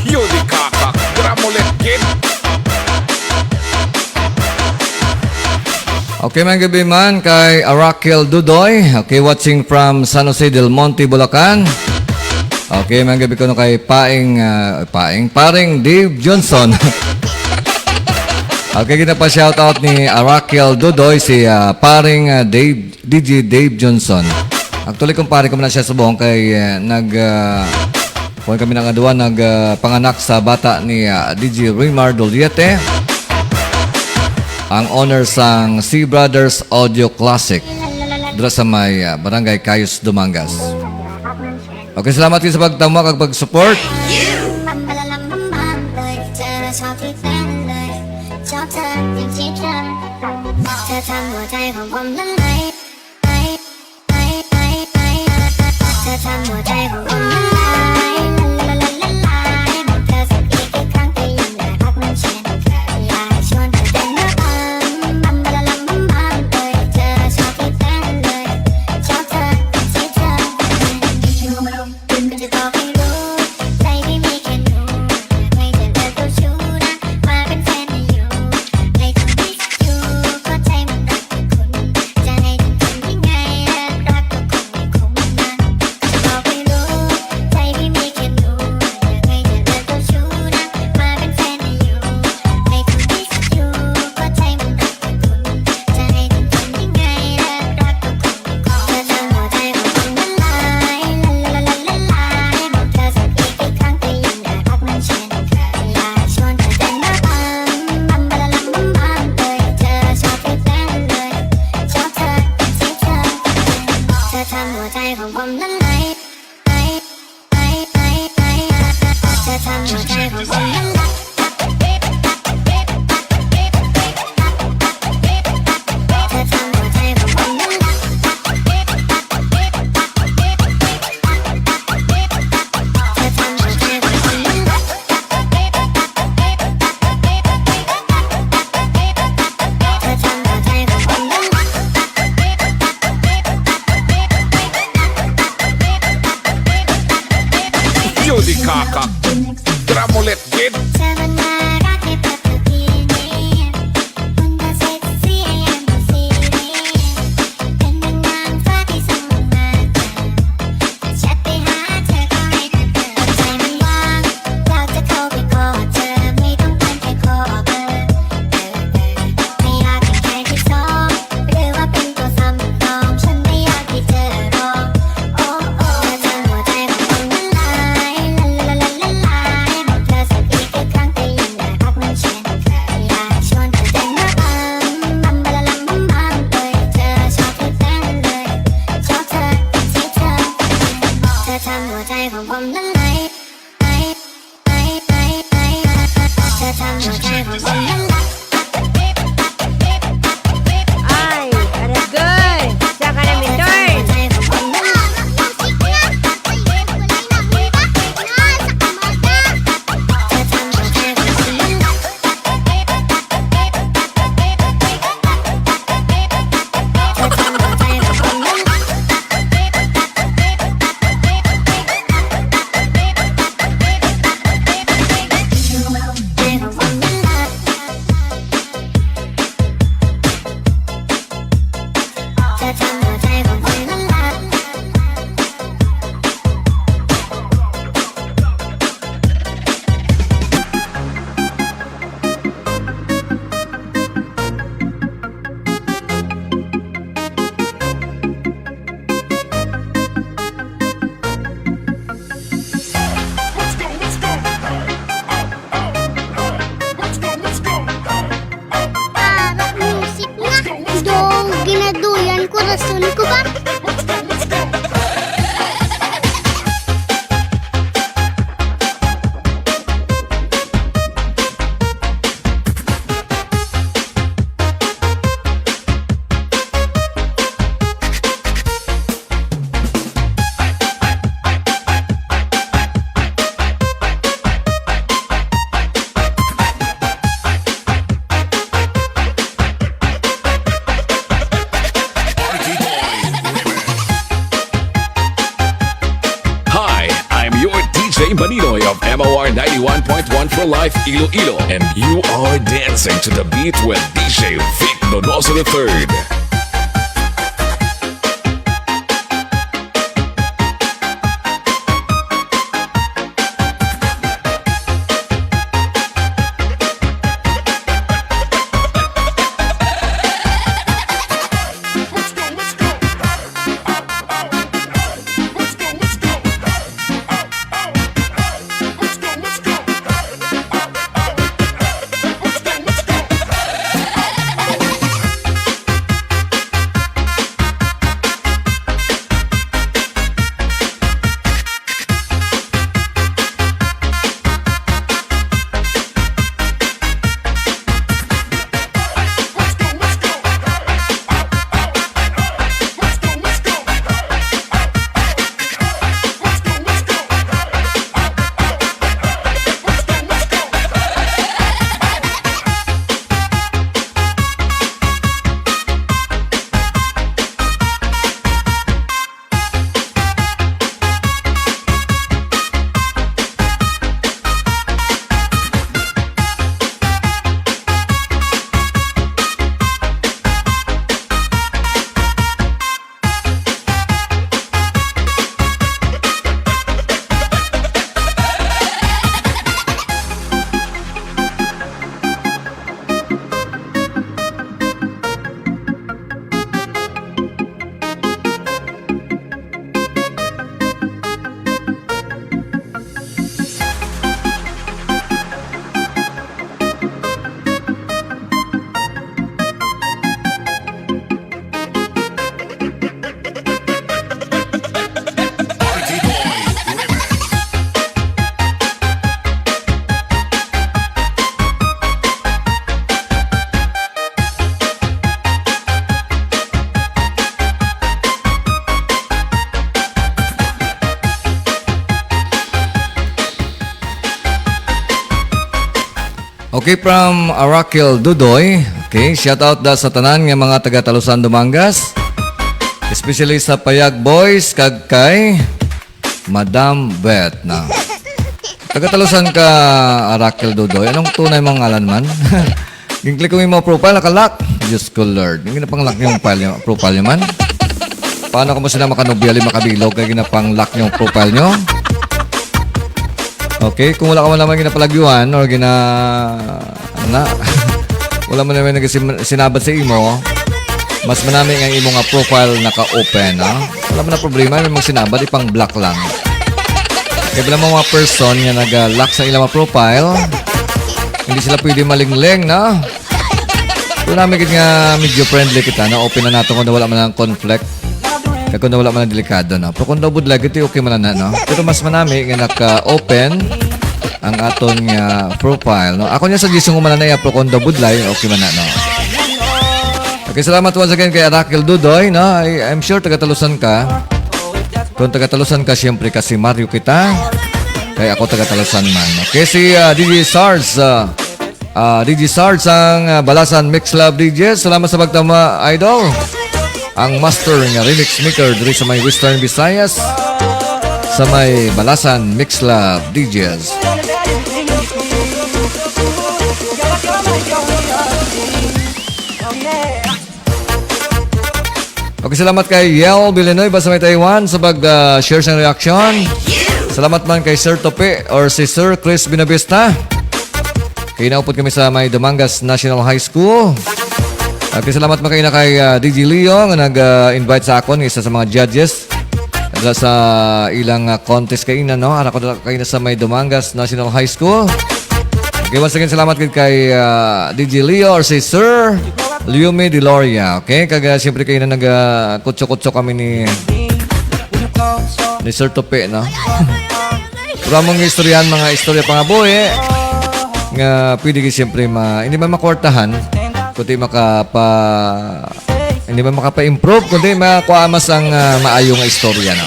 Yun di kaka, drama ulit, kid. Okay, mayong gabi man kay Arakel Dudoy. Okay, watching from San Jose del Monte, Bulacan. Okay, mayong gabi kuno kay Paing, ah, Paing, Paring Dave Johnson. Okay, ginapa-shoutout ni Arakel Dudoy si, ah, Paring, ah, Dave, D J Dave Johnson. Actually, kumpare ko man na siya subong kay, ah, nag, ah, Kung kami nga duha nag, ah, panganak sa bata ni, ah, D J Rimar Doliete, ang owner sang C Brothers Audio Classic, dira sa may, ah, Barangay Cayos, Dumangas. Okay, salamat kayo sa pagtama kag pag-support. Point one for life, Iloilo. And you are dancing to the beat with D J Vic Donoso the third. Okay, from Arakil Dudoy. Okay, shout out da sa tanan nga mga taga Talusan, Dumangas. Especially sa Payag Boys kag kay Madam Beth na. Taga Talusan ka, Arakil Dudoy. Anong tunay mong ngalan man? Ging-click ko yung mga profile, naka-lock. Diyos ko, Lord. Yung ginapang-lock yung file nyo, profile nyo man. Paano kamo sila makanubya, li makabilog, kay ginapang-lock yung profile nyo? Okay, kung wala ka man naman ginapalagyuhan or gina-, na, wala man naman nagsim-, sinabat sa imo, mas manami nga imo nga profile naka-open, ha? Wala man na problema, may mga sinabat, ipang-block lang. Kaya wala mga person nga nag-lock sa ilang mga profile, hindi sila pwede malingling, no? Pero nami gid nga medyo friendly kita, na open na nato kung wala man ang conflict. Kag kung wala man ang delikado, no? Pero kung daw budlay, ito okay man na, no? Pero mas manami nga naka-open ang aton nga profile, no? Ako niya sa gisong man na iya, pero kung daw budlay, okay man na, no? Okay, salamat once again kay Arakil Dudoy, no? I, I'm sure taga Talusan ka. Kung taga Talusan ka, siyempre kasi Mario kita. Kay ako taga Talusan man. Okay, si, ah, D J Sarge, ah, Ah, D J Sarge sang, ah, Balasan Mix Lab D Js. Salamat sa pagtama, idol. Ang master nga remix maker diri sa may Western Visayas, sa may Balasan Mix Lab D Js. Okay, salamat kay Yel Villanueva sa may Taiwan sa pag, ah, share sa reaction. Salamat man kay Sir Tope or si Sir Chris Binavista. Kay naupod kami sa may Dumangas National High School. Okay, salamat man kayo na kay, ah, D J Leo nga nag, ah, invite sa akon, isa sa mga judges sa, sa ilang, ah, contest kaina, no? Anak ko na kayo na sa may Dumangas National High School. Okay, once again, salamat gid kay, ah, D J Leo or si Sir Liumi Deloria. Okay, kag, ah, siyempre kayo na nag, ah, kutso-kutso kami ni, ni Sir Tope, no? Pero among istoryahan, mga istorya pangabuhi nga pwede gid siyempre ma-, hindi man makwartahan, kundi makapa-, hindi man makapa-improve, kundi makuha mas ang, ah, maayo nga istorya, no?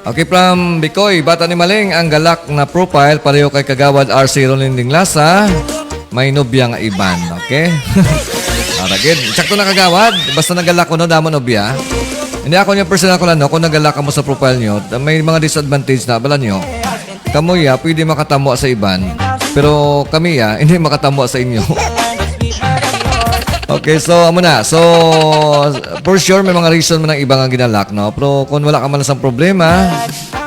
Okay, from Bicoy, Bata ni Maling, ang galak na profile, pareho kay Kagawad R C Ronaldin Dinglasa, may nobya nga iban, okay? Ara gid. Sakto na, Kagawad. Basta nagalak ko, no, damo nobya. Hindi, ako niya personal ko lang, no, kung nagala ka mo sa profile nyo, may mga disadvantage na, bala nyo, kamo ya, pwede makatamwa sa iban, pero kami ya, hindi makatamwa sa inyo. Okay, so, amo na. So, for sure, may mga reason man ang iba nga ginalak, no? Pero kung wala ka man sa problema,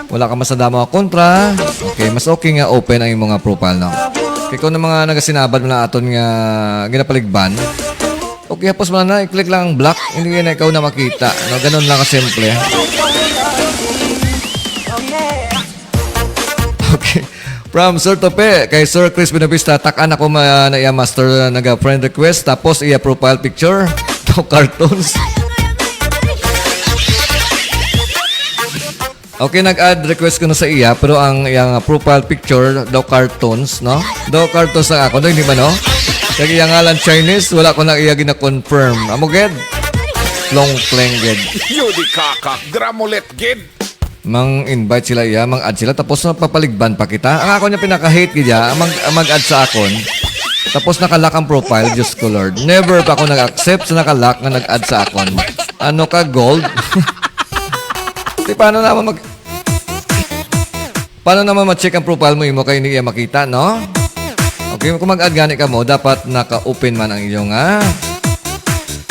wala ka man sa damo nga kontra, okay, mas okay nga open ang imong nga profile, no? Kay kung ang mga nagasinabad man ang aton nga ginapaligban, okay, hapos man na, i-click lang ang block, hindi na ikaw na makita, no? Ganun lang kasimple. Okay. From Sir Tope, kay Sir Chris Benavista, tak-an ako ma-, na iya master, naga friend request, tapos iya profile picture, daw cartoons. Okay, nag-add request ko na sa iya, pero ang iyang profile picture, daw cartoons, no? Daw cartoons na ako, daw hindi ba, no? Kag iya ngalan Chinese, wala ko na iya gina-confirm. Amo gid? Long pleng gid. Yudi kakak, gramulet gid. Mang invite sila iya, mang add sila, tapos napapaligban pa kita. Ang ako niya pinaka-hate gid ya, mag, mag-add sa akon. Tapos nakalak ang profile, Diyos ko Lord. Never pa ako nag-accept sa nakalak nga nag-add sa akon. Ano ka, gold? Di, paano naman mag-, paano naman ma-check ang profile mo, imo kay hindi iya makita, no? Okay, kung mag-add gani ka mo, dapat naka-open man ang inyong, ah,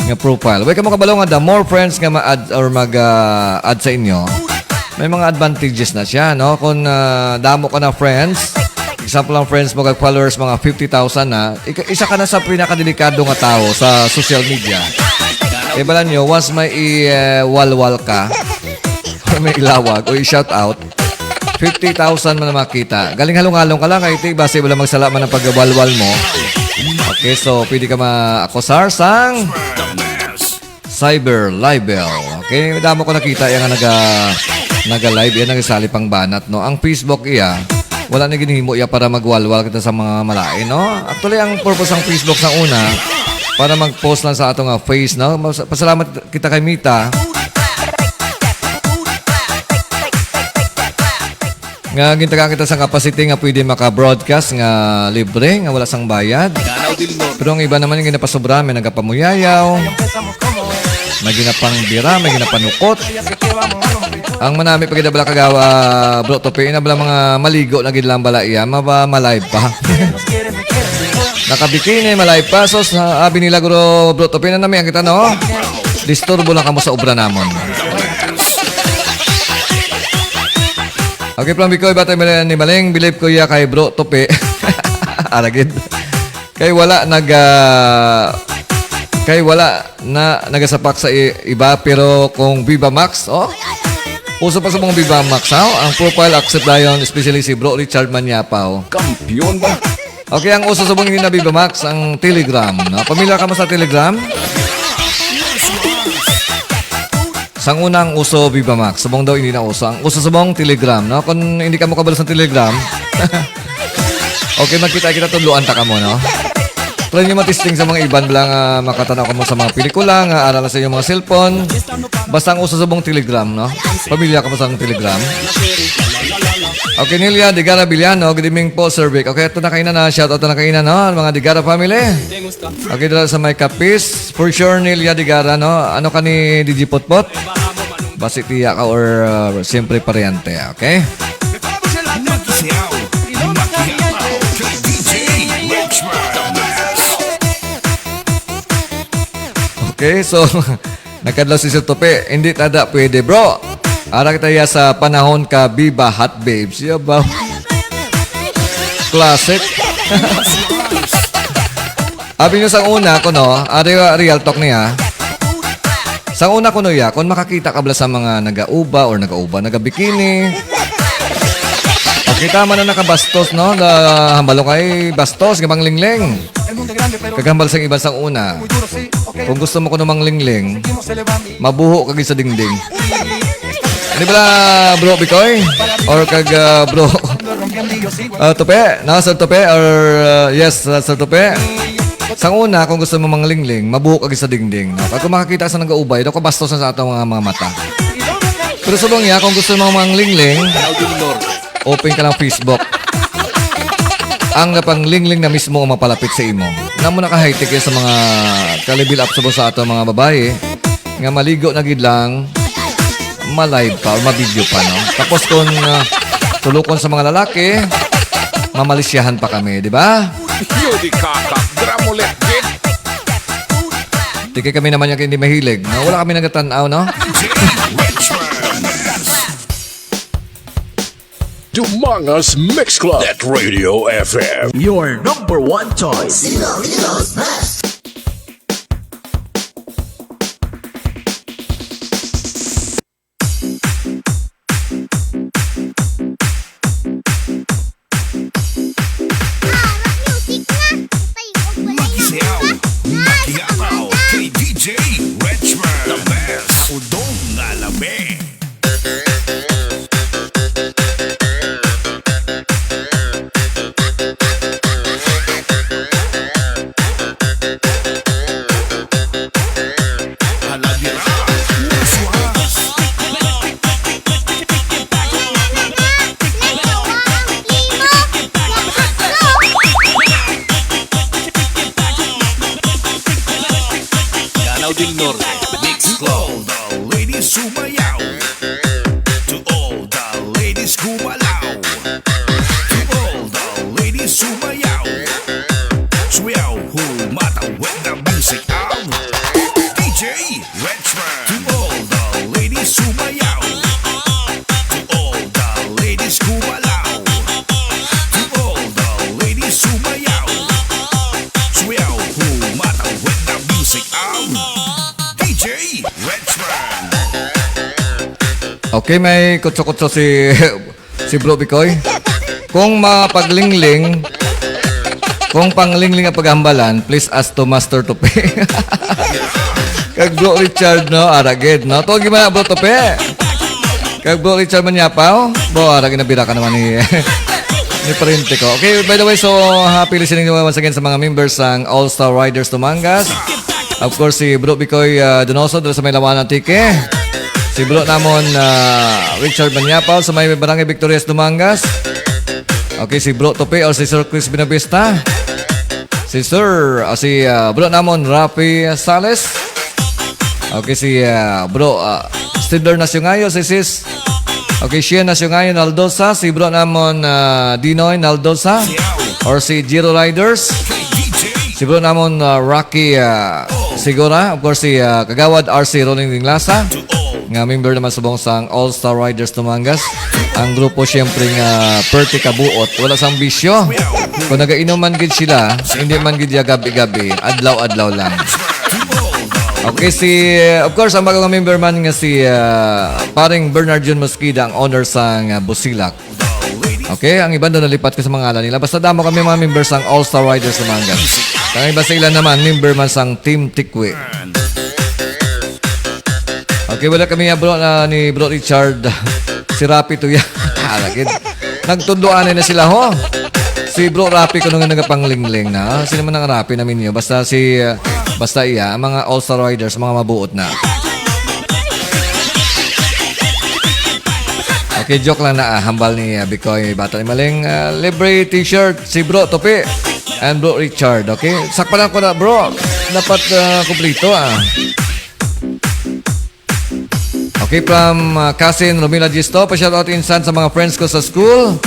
nga profile. Way kamo kabalo nga the more friends nga ma-add or mag, ah, add sa inyo, may mga advantages na siya, no? Kung, ah, damo ka na friends, example, ang friends mo kag followers, mga fifty thousand na, ika-, isa ka na sa pinakadelikado nga tao sa social media. Kay bala nyo, once may i-, eh, walwal ka, may ilawag o i-shout out, fifty thousand man ang makita. Galing halong-halong ka lang, kay ti, basi wala magsala man ang pagwalwal mo. Okay, so pwede ka ma-akusar sang cyber libel. Okay, damo ko nakita iya nga naga, naga-live, iya nagasali pang banat, no? Ang Facebook iya, wala na ginhimo iya para magwalwal kita sa mga malain, no? Actually, ang purpose sang Facebook sa una, para mag-post lang sa ato nga face, no? Mas-, pasalamat kita kay Meta. Nga gintagaan kita sa capacity nga pwede maka-broadcast nga libre, nga wala sang bayad. Pero ang iba naman yung ginapasobra, may nagapamuyayaw, may ginapangbira, may ginapanukot. Ang manami pa gid bala kagawa, bro, Tope, ina bala mga maligo na gid lang bala iya, maba-, ma-live pa. Nakabikini, ma-live pa. So, sa, abi nila, guro, bro, Tope, na nami ang kita, no? Disturbo lang kamo sa obra namon. Okay, from Bicoy, batay ni Maling, believe ko iya kay Bro Tope. Aragid. Kay wala nag, ah, kay wala na nagasapak sa i-, iba, pero kung Viva Max, oh, uso pa sa mga Viva Max, ha? Ang profile accept dayon, especially si Bro Richard Manyapaw. Kampiyon ba? Okay, ang uso subong hindi na Viva Max, ang Telegram, no? Pamilyar ka mo sa Telegram? Sang una ang uso Viva Max, subong daw hindi na uso. Ang uso subong Telegram, no? Kung hindi ka mo kabalo sa Telegram, okay, magkita kita, tudloan ta ka mo, no? Try nyo matisting sa mga iban lang, ah, makatanaw ka mo sa mga pelikula nga ara lang sa inyong mga cellphone. Basta ang uso subong Telegram, no? Pamilya ka mo sa Telegram. Okay, Nelia Digara Villano, good evening po, Sir Vic. Okay, ito na kaina na, shout out na kaina, no? Ang mga Digara family. Okay, dala sa may Capiz. For sure, Nelia Digara, no? Ano ka ni D J Potpot? Basi tiya ka or, uh, siyempre paryente, okay? Nagkisiyaw, nakiyapaw kay D J Richmond. Okay, so, nagkadlaw si Sir Tope. Hindi tada pwede, bro. Ara kita ya sa panahon ka Viva Hot Babes. Yabaw. Classic. Abi nyo sang una, kuno, ari, real talk niya. Sang una, kuno, ya, kung makakita ka bala sa mga nagauba or nagauba, nagabikini, kita man na nakabastos, no? Na hambalo kay bastos, nga manglingling. Kagambal sang iban sang una. Kung gusto mo kuno manglingling, mabuho ka gid sa dingding. Di bala, bro Bikoy? Or kag, ah, bro, ah, Tope? Na, Sir Tope? Or, ah, yes, ah, Sir Tope? Sang una, kung gusto mo manglingling, mabuho ka gid sa dingding, no? Kag kung makakita ka sa nagaubay, daw kabastos na sa ato nga mga mata. Pero subong niya, kung gusto mo manglingling, open ka lang Facebook. Ang napanglingling na mismo ang mapalapit sa imo. Namo naka-high-tech ya sa mga ka-level up subong sa ato mga babae nga maligo na gid lang, ma-live pa or ma-video pa, no? Tapos kung, ah, tulukon sa mga lalaki, mamalisyahan pa kami, di ba? Yun, di kaka. Drama ulit, kid. Di kay kami naman yung hindi mahilig, no? Wala kami nagatan-aw, no? Dumangas Mix Club at Radio F M. Your number one choice. Music na. Magsiyaw, magyapaw kay D J Richmond, the best. Udong nga labi. Hala, dira. Muswas. Lanao del Norte, Mix Club. To all the ladies, sumayaw. To all the ladies, gumalaw. To all the ladies, sumayaw. Sumayaw, humataw with the music of D J Richmond. To all the ladies, sumayaw. To all the ladies, gumalaw. To all the ladies, sumayaw. Sumayaw, humataw with the music of D J Richmond. Okay, may kutso-kutso si, si Bro Bikoy. Kung mapaglingling, kung panglingling ang paghambalan, please ask to Master Tupi. Kag Bro Richard, no? Aragid, no? Tuwag yung mga Bro Tupi. Kag Bro Richard Manyapaw. Bo, aragid na bira ka naman ni, ni parente ko. Okay, by the way, so happy listening once again sa mga members sang All Star Riders Tumangas. Of course, si Bro Bicoy, ah, Donoso, dala sa may Lawan, Antique. Si Bro namon, ah, Richard Manyapaw sa may Barangay Victorias, Dumangas. Okay, si Bro Tope or si Sir Chris Binavista. Si Sir, ah, si, ah, Bro namon, Rafi Sales. Okay, si, ah, Bro, ah, Stidler Nasyongayo, si Sis. Okay, Shia Nasyongayo Naldosa, si Bro namon, ah, Dinoy Naldosa, or si Giro Riders. Si bro namon, ah, Rocky, ah, Sigora, of course, si, ah, Kagawad R C Rolling Dinglasa, nga member naman subong sang All Star Riders Tumangas. Ang grupo, siyempre, nga perti kabuot, wala sang bisyo. Kung nagainom man gid sila, hindi man gid ya gabi-gabi, adlaw-adlaw lang. Okay, si, of course, ang bagong member man nga si, ah, paring Bernard Jun Mosqueda, ang owner sang, ah, Busilak. Okay, ang iban daw nalipat ko sa mga ngalan nila. Basta damo kami mga members sang All Star Riders Tumangas. Ang iba sa ila naman, member man sang Team Tikwi. Okay, wala kami nga bro na ni Bro Richard. Si Rapi to yan. Ah, lagi. Nagtudloan na sila, ho. Si Bro Rapi kuno nga nagapanglingling na. Sino man ang Rapi namin niyo? Basta si, uh, basta iya, ang mga All Star Riders, mga mabuot na. Okay, joke lang na, ah, hambal ni, ah, Bikoy, bata ni Maling, ah, libre t-shirt si Bro Topi and Bro Richard, okay? Sakpan lang ko na, bro. Dapat, ah, kumplito, ah. Okay, from, ah, cousin Romila Gisto, pa-shoutout insan sa mga friends ko sa school.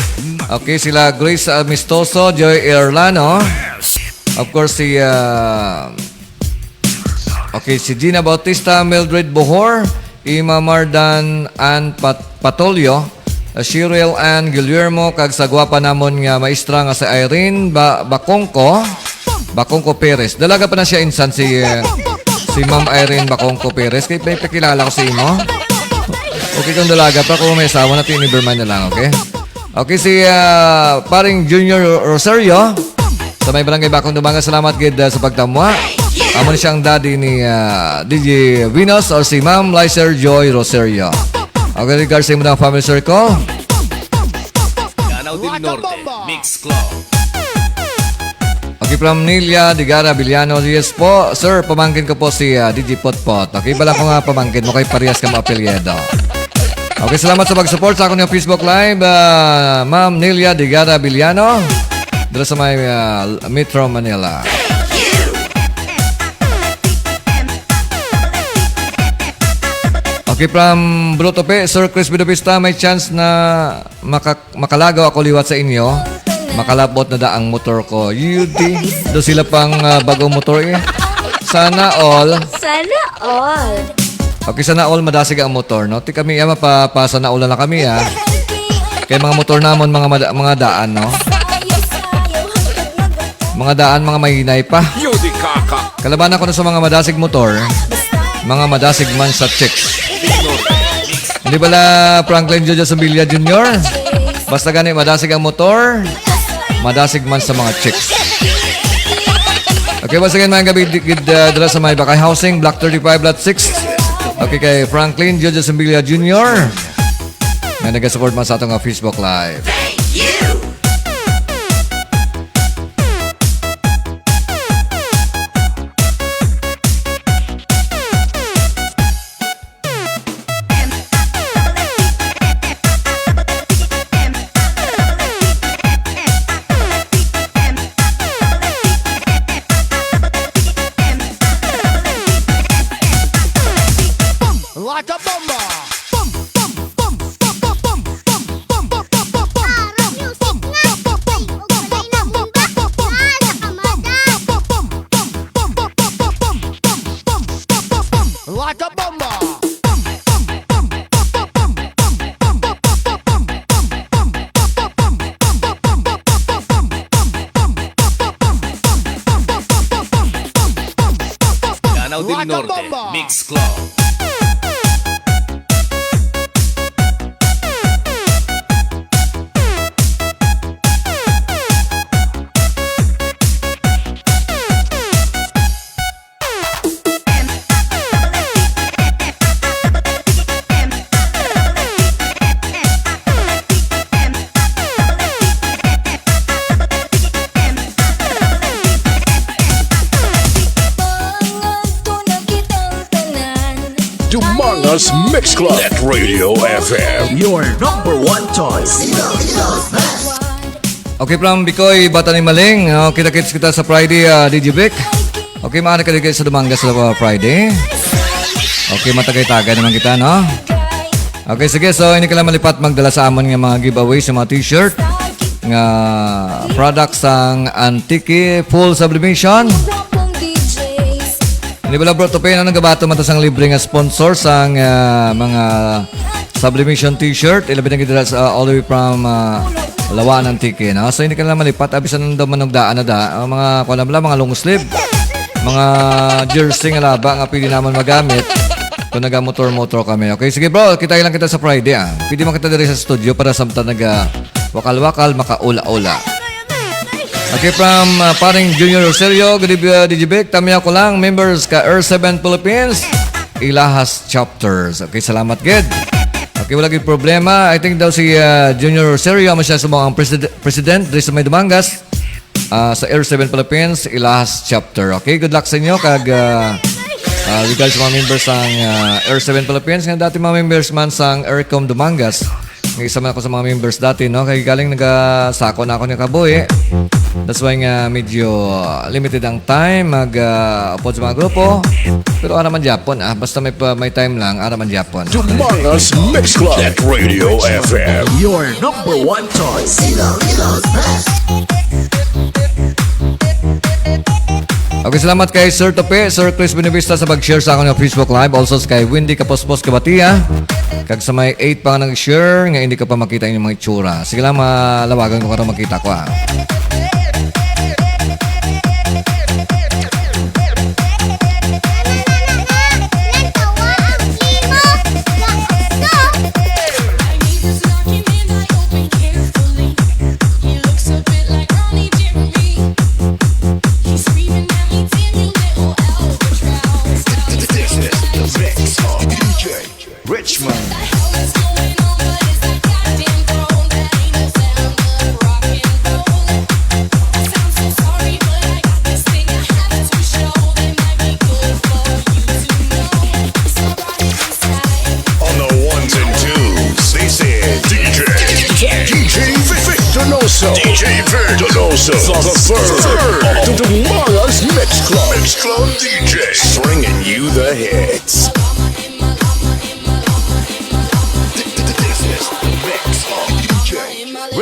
Okay, sila Grace Amistoso, Joy Erlano. Of course, si, ah, Okay, si Gina Bautista, Mildred Bohor, Ima Mardan, Ann Pat-, Patolio, uh, Shirel Ann Guillermo, kag sa gwapa namon nga maestra nga si Irene Ba-, Bacongco, Bacongco Perez. Dalaga pa na siya insan si, uh, si Ma'am Irene Bacongco Perez. Kay may pakilala ko sa imo. Okay, kung dalaga pa, kung may asawa na, tiniberman na lang, okay? Okay, si, ah, paring Junior Ro-, Rosario, sa may barangay Bakong Dumangas, salamat gid, ah, sa pagtamwa. Amo ni siyang daddy ni, ah, D J Venus or si Ma'am Licer Joy Rosario. Okay, regards sa imo ng family circle. Lanao del Norte, Mix Club. Okay, from Nilia Digara Villano. Yes po, sir, pamangkin ko po si, ah, D J Potpot. Okay, bala ko nga pamangkin mo kay parehas ka apelyido. Okay, salamat sa pag-support sa akong Facebook Live, ah, Ma'am Nilia Digara Villano. Dira sa may, ah, Metro Manila. From Bruto Pe, Sir Chris Bidovista, may chance na maka- makalagaw ako liwat sa inyo. Makalabot na da ang motor ko. Yudi, do sila pang ah, bagong motor eh. Sana all. Sana all. Okay, sana all madasig ang motor, no? Ti kami, ya, mapa, pa sana all na kami, ha? Kay mga motor namon, mga mada- mga daan, no? Mga daan, mga mahinay pa. Yudi kaka. Kalabanan ko na sa mga madasig motor, mga madasig man sa chicks. Hindi bala Franklin Jojo Sumbilia Junior? Basta gani madasig ang motor, madasig man sa mga chicks. Okay, once again, mga gabi, di- gid, uh, dala sa may Bakay Housing, Block thirty-five, Lot six. Okay, kay Franklin Jojo Sumbilia Junior nga nagasupport man sa atong, uh, Facebook Live. Like a bomba. Bum, bum, bum, bum, bum, bum, bum, bum, bum, bum, bum, bum. Like a bomba. Lanao del Norte, Mix Club. Dumangas Mix Club at Radio F M. Your number one choice. Okay, from Bicoy, Bata ni Maling. Oh, kita-kits kita sa Friday, ah, D J Vic. Okay, maana ka dito sa Dumangas sa, uh, Friday. Okay, matagay-tagay naman kita, no? Okay, sige. So, hindi ka lang malipat magdala sa amon nga mga giveaway sa mga t-shirt nga products sang Antique Full Sublimation. Hindi bala, bro, to pay, no? Nagabato man ta sang libre nga sponsor sang, ah, mga Sublimation t-shirt, ilabi na gid dira sa, all the way from, ah, Laua-an, Antique, no? So, hindi ka na malipat. Abi sa nang daw manugdaan na da. Ang mga, kuwan na bala, mga long sleeve, mga jersey nga laba nga pwede naman magamit kung nagamotor-motor kami. Okay, sige, bro, kita lang kita sa Friday, ah. Pwede man kita diri sa studio para samtang naga wakal-wakal, makaula-ula. Okay, from, ah, paring Junior Rosario, good evening, ah, D J Vic. Tamiya ko lang, members ka R seven Philippines, Ilahas Chapters. Okay, salamat, gid. Okay, wala gid problema. I think daw si, ah, Junior Rosario, amo siya sa mga presid-, president diri sa may Dumangas, ah, sa R seven Philippines, Ilahas Chapter. Okay, good luck sa inyo. Kag, ah, ah, regards sa mga members sang, ah, R seven Philippines, nga dati mga members man sang R COM Dumangas. Nga isa man ako sa mga members dati, no? Kay galing nagasako na ako ni kabuhi. That's why nga medyo, ah, limited ang time mag, ah, upod sa mga grupo. Pero ara man gyapon, ah. Basta may pa, may time lang, ara man gyapon. Dumangas Mix Club at Radio F M. Your number one choice. Okay, salamat kay Sir Tope, Sir Chris Benevista sa pag-share sa akon nga Facebook Live. Also kay Wendy Kapospos Kabatia. Kag sa may eight pa nga nag-share nga hindi ko pa makita inyong mga itsura. Sige lang, malawagan ko karon makita ko, ah. This is the mix of D J Richmond. On the ones and twos, this is D J, D J Vic Donoso. D J Vic Donoso, the third of the Dumangas Mix Club. Mix Club D J, bringing you the hits.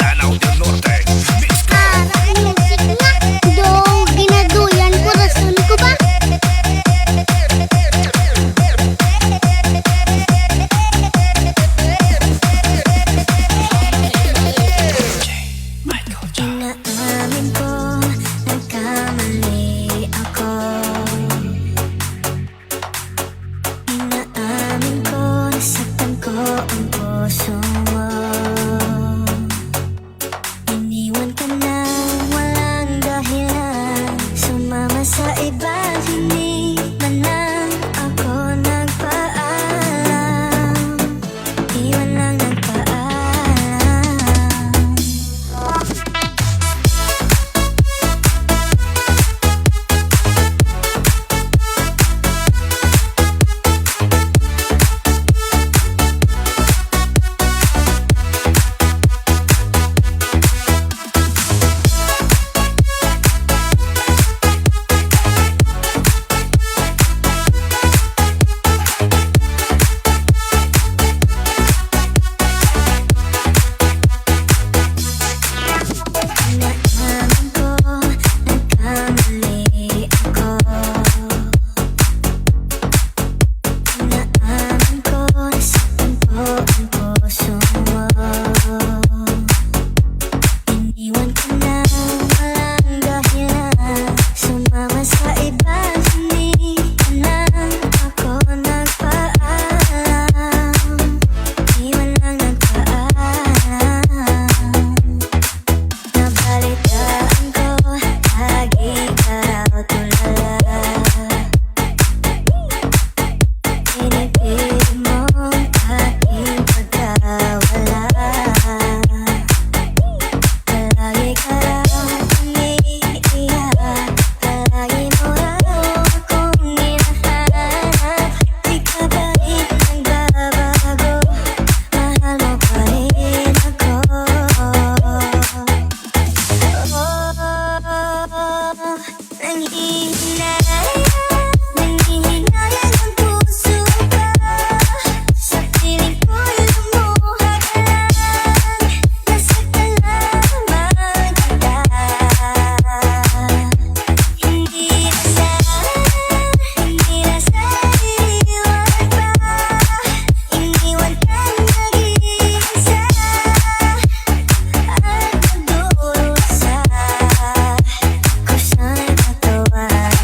Lanao del Norte, Mix Club. Parang music nga daw ginaduyan kurason ko ba? Michael Jackson. Inaamin ko, nagkamali ako. Inaamin ko, nasaktan ko ang puso mo. Iniwan ka na walang dahilan, sumama sa iba, hindi man lang ako nagpaalam. Iwan lang nagpaalam. Naaman ko, nagkamali ako. Naaman ko, nasaktan ko ang puso mo. Iniwan ka na walang dahilan, sumama sa iba, hindi na ako nagpaalam. Iwan lang nagpaalam. Nabalitaan ko, lagi ka raw tulala. Pinipilit mo aking pagkawala. Palagi ka raw umiiyak, palagi mo raw akong hinahanap. Di ka pa rin nagbabago, mahal mo pa rin ako. Oh, nanghihinayang, nanghihinayang ang puso ko. Sa piling ko'y lumuha ka lang. Nasaktan lamang kita. Hindi na sa, hindi na sa iwan pa. Iniwan kang nag-iisa at nagdurusa. Kusang patawarin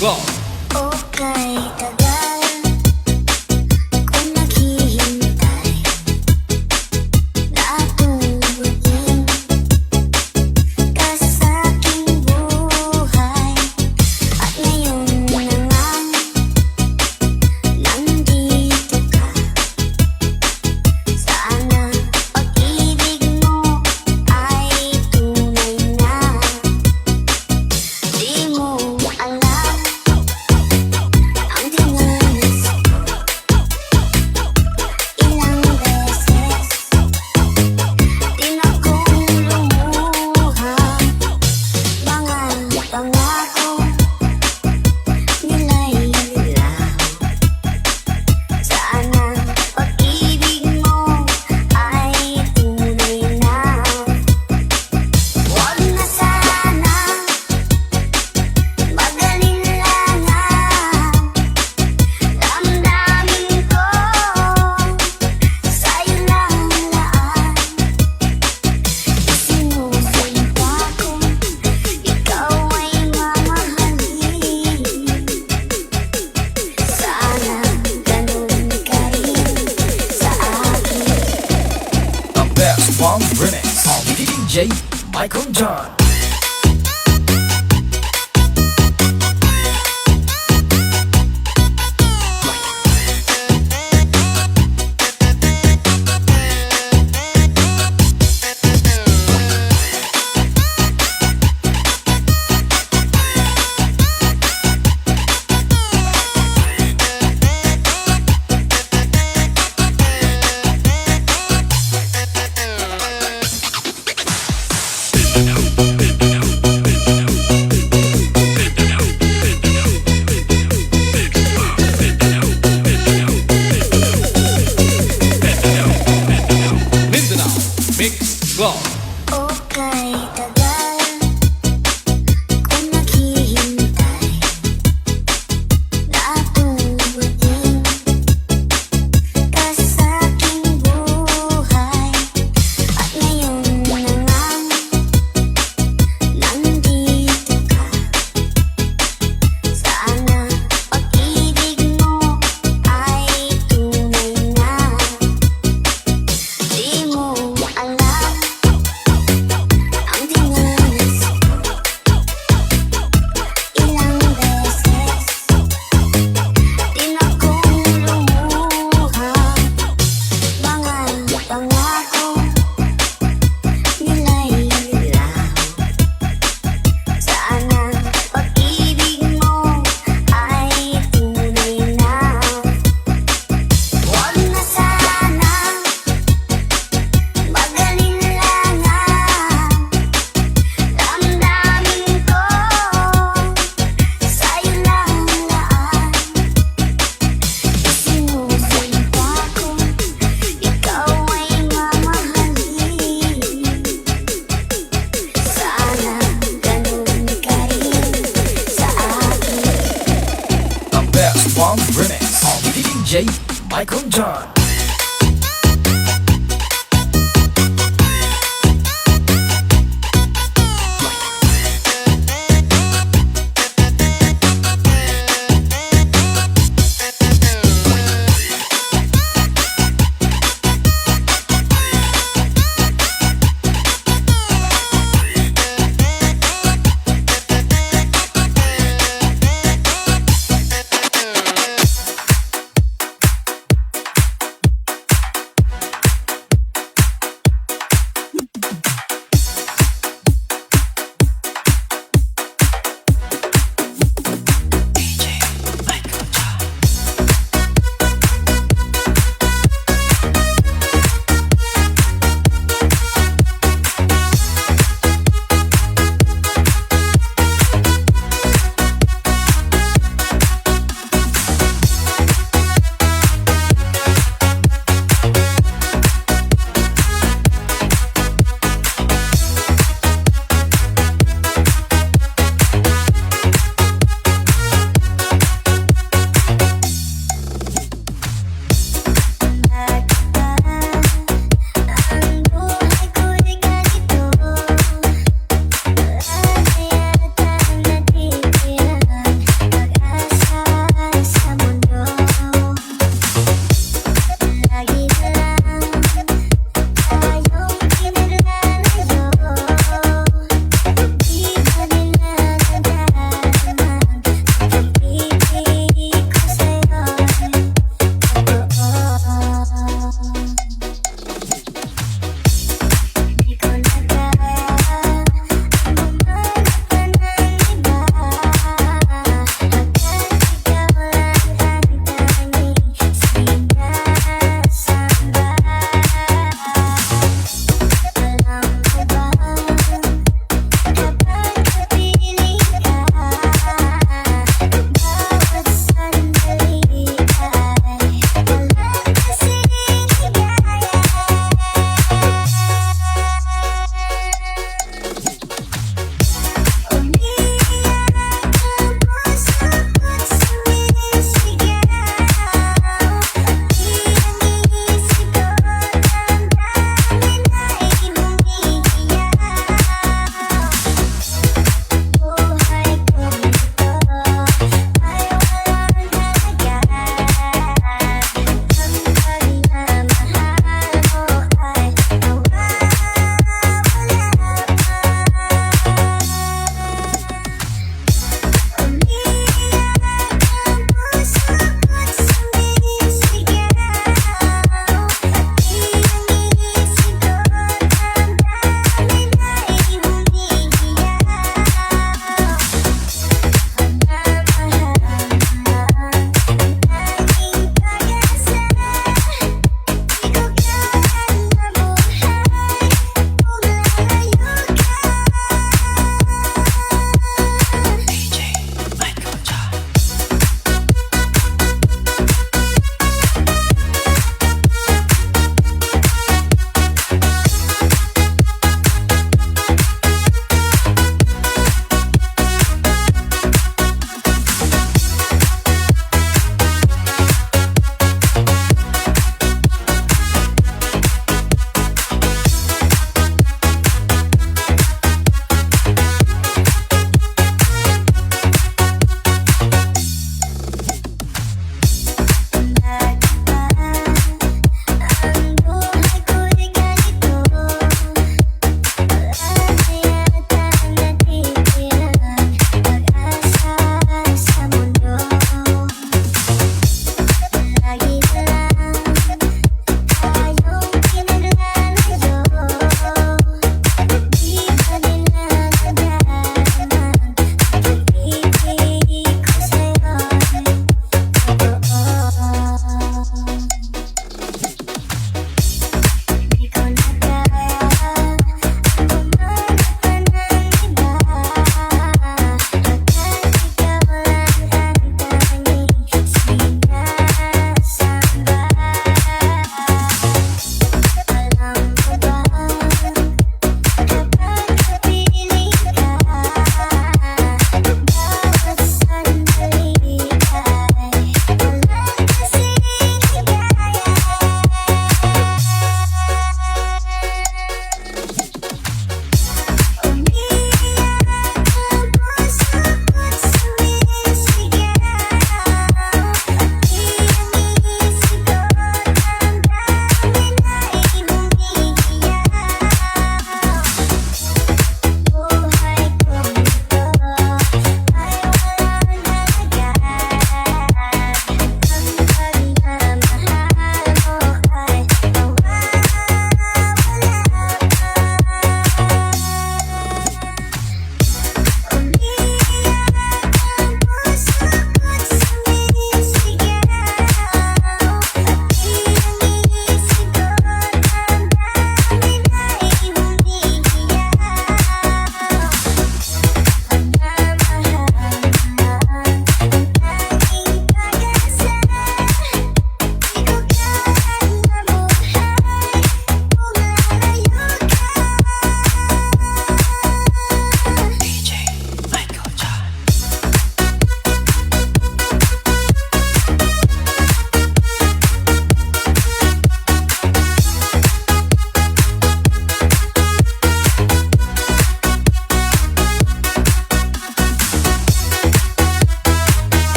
Go! Okay, tagal ko naghihintay na tumulong ka sa aking buhay. At ngayon na nga, nandito ka. Sana pag-ibig mo ay tunay na. Di mo alam ang dinanas ko. Ilang beses din akong lumuha. Mga pangako nila'y laho. Sana pag-ibig mo ay tunay na. Huwag na sana mag-alinlangan. Damdamin ko sa'yo lang laan. Isinusulba ko, ikaw ay mamahalin. Sana ganun ka rin sa akin. The best bomb remix of D J Michael John. Mindanao Mix Club. Okay, tagal ko naghihintay na dumating ka sa aking buhay. At ngayon na nga, nandito ka. Sana pag-ibig mo ay tunay na. Di mo alam ang dinanas ko. Ilang beses din akong lumuha. Mga pangako nila'y laho. Sana pag-ibig mo ay tunay na. Huwag na sana mag-alinlangan. Damdamin ko sa'yo lang laan. Isinusulba ko, ikaw ay mamahalin. Sana ganun ka rin sa akin. The best bomb remix of D J Michael John.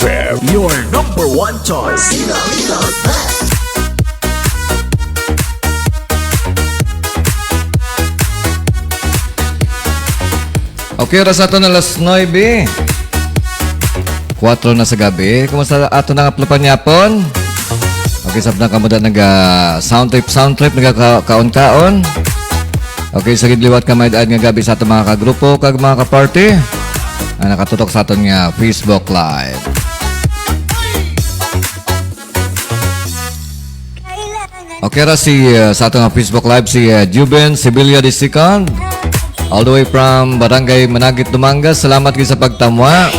Fair, your number one choice. Okay, oras ato na alas nuebe. Kuwatro na sa gabi. Kumusta ato na nga plupanyapon? Okay, sabna kamo da naga sound trip, sound trip, naga ka- kaon-kaon. Okay, sa liwat ka may nga gabi sa ato mga kagrupo, kag mga kaparty. Ang nakatutok sa aton nga Facebook Live. Okay ra si uh, sa ato nga Facebook Live si uh, Juben Sibilya the second. All the way from Barangay Managit, Dumangas. Salamat gyud sa pagtamwa.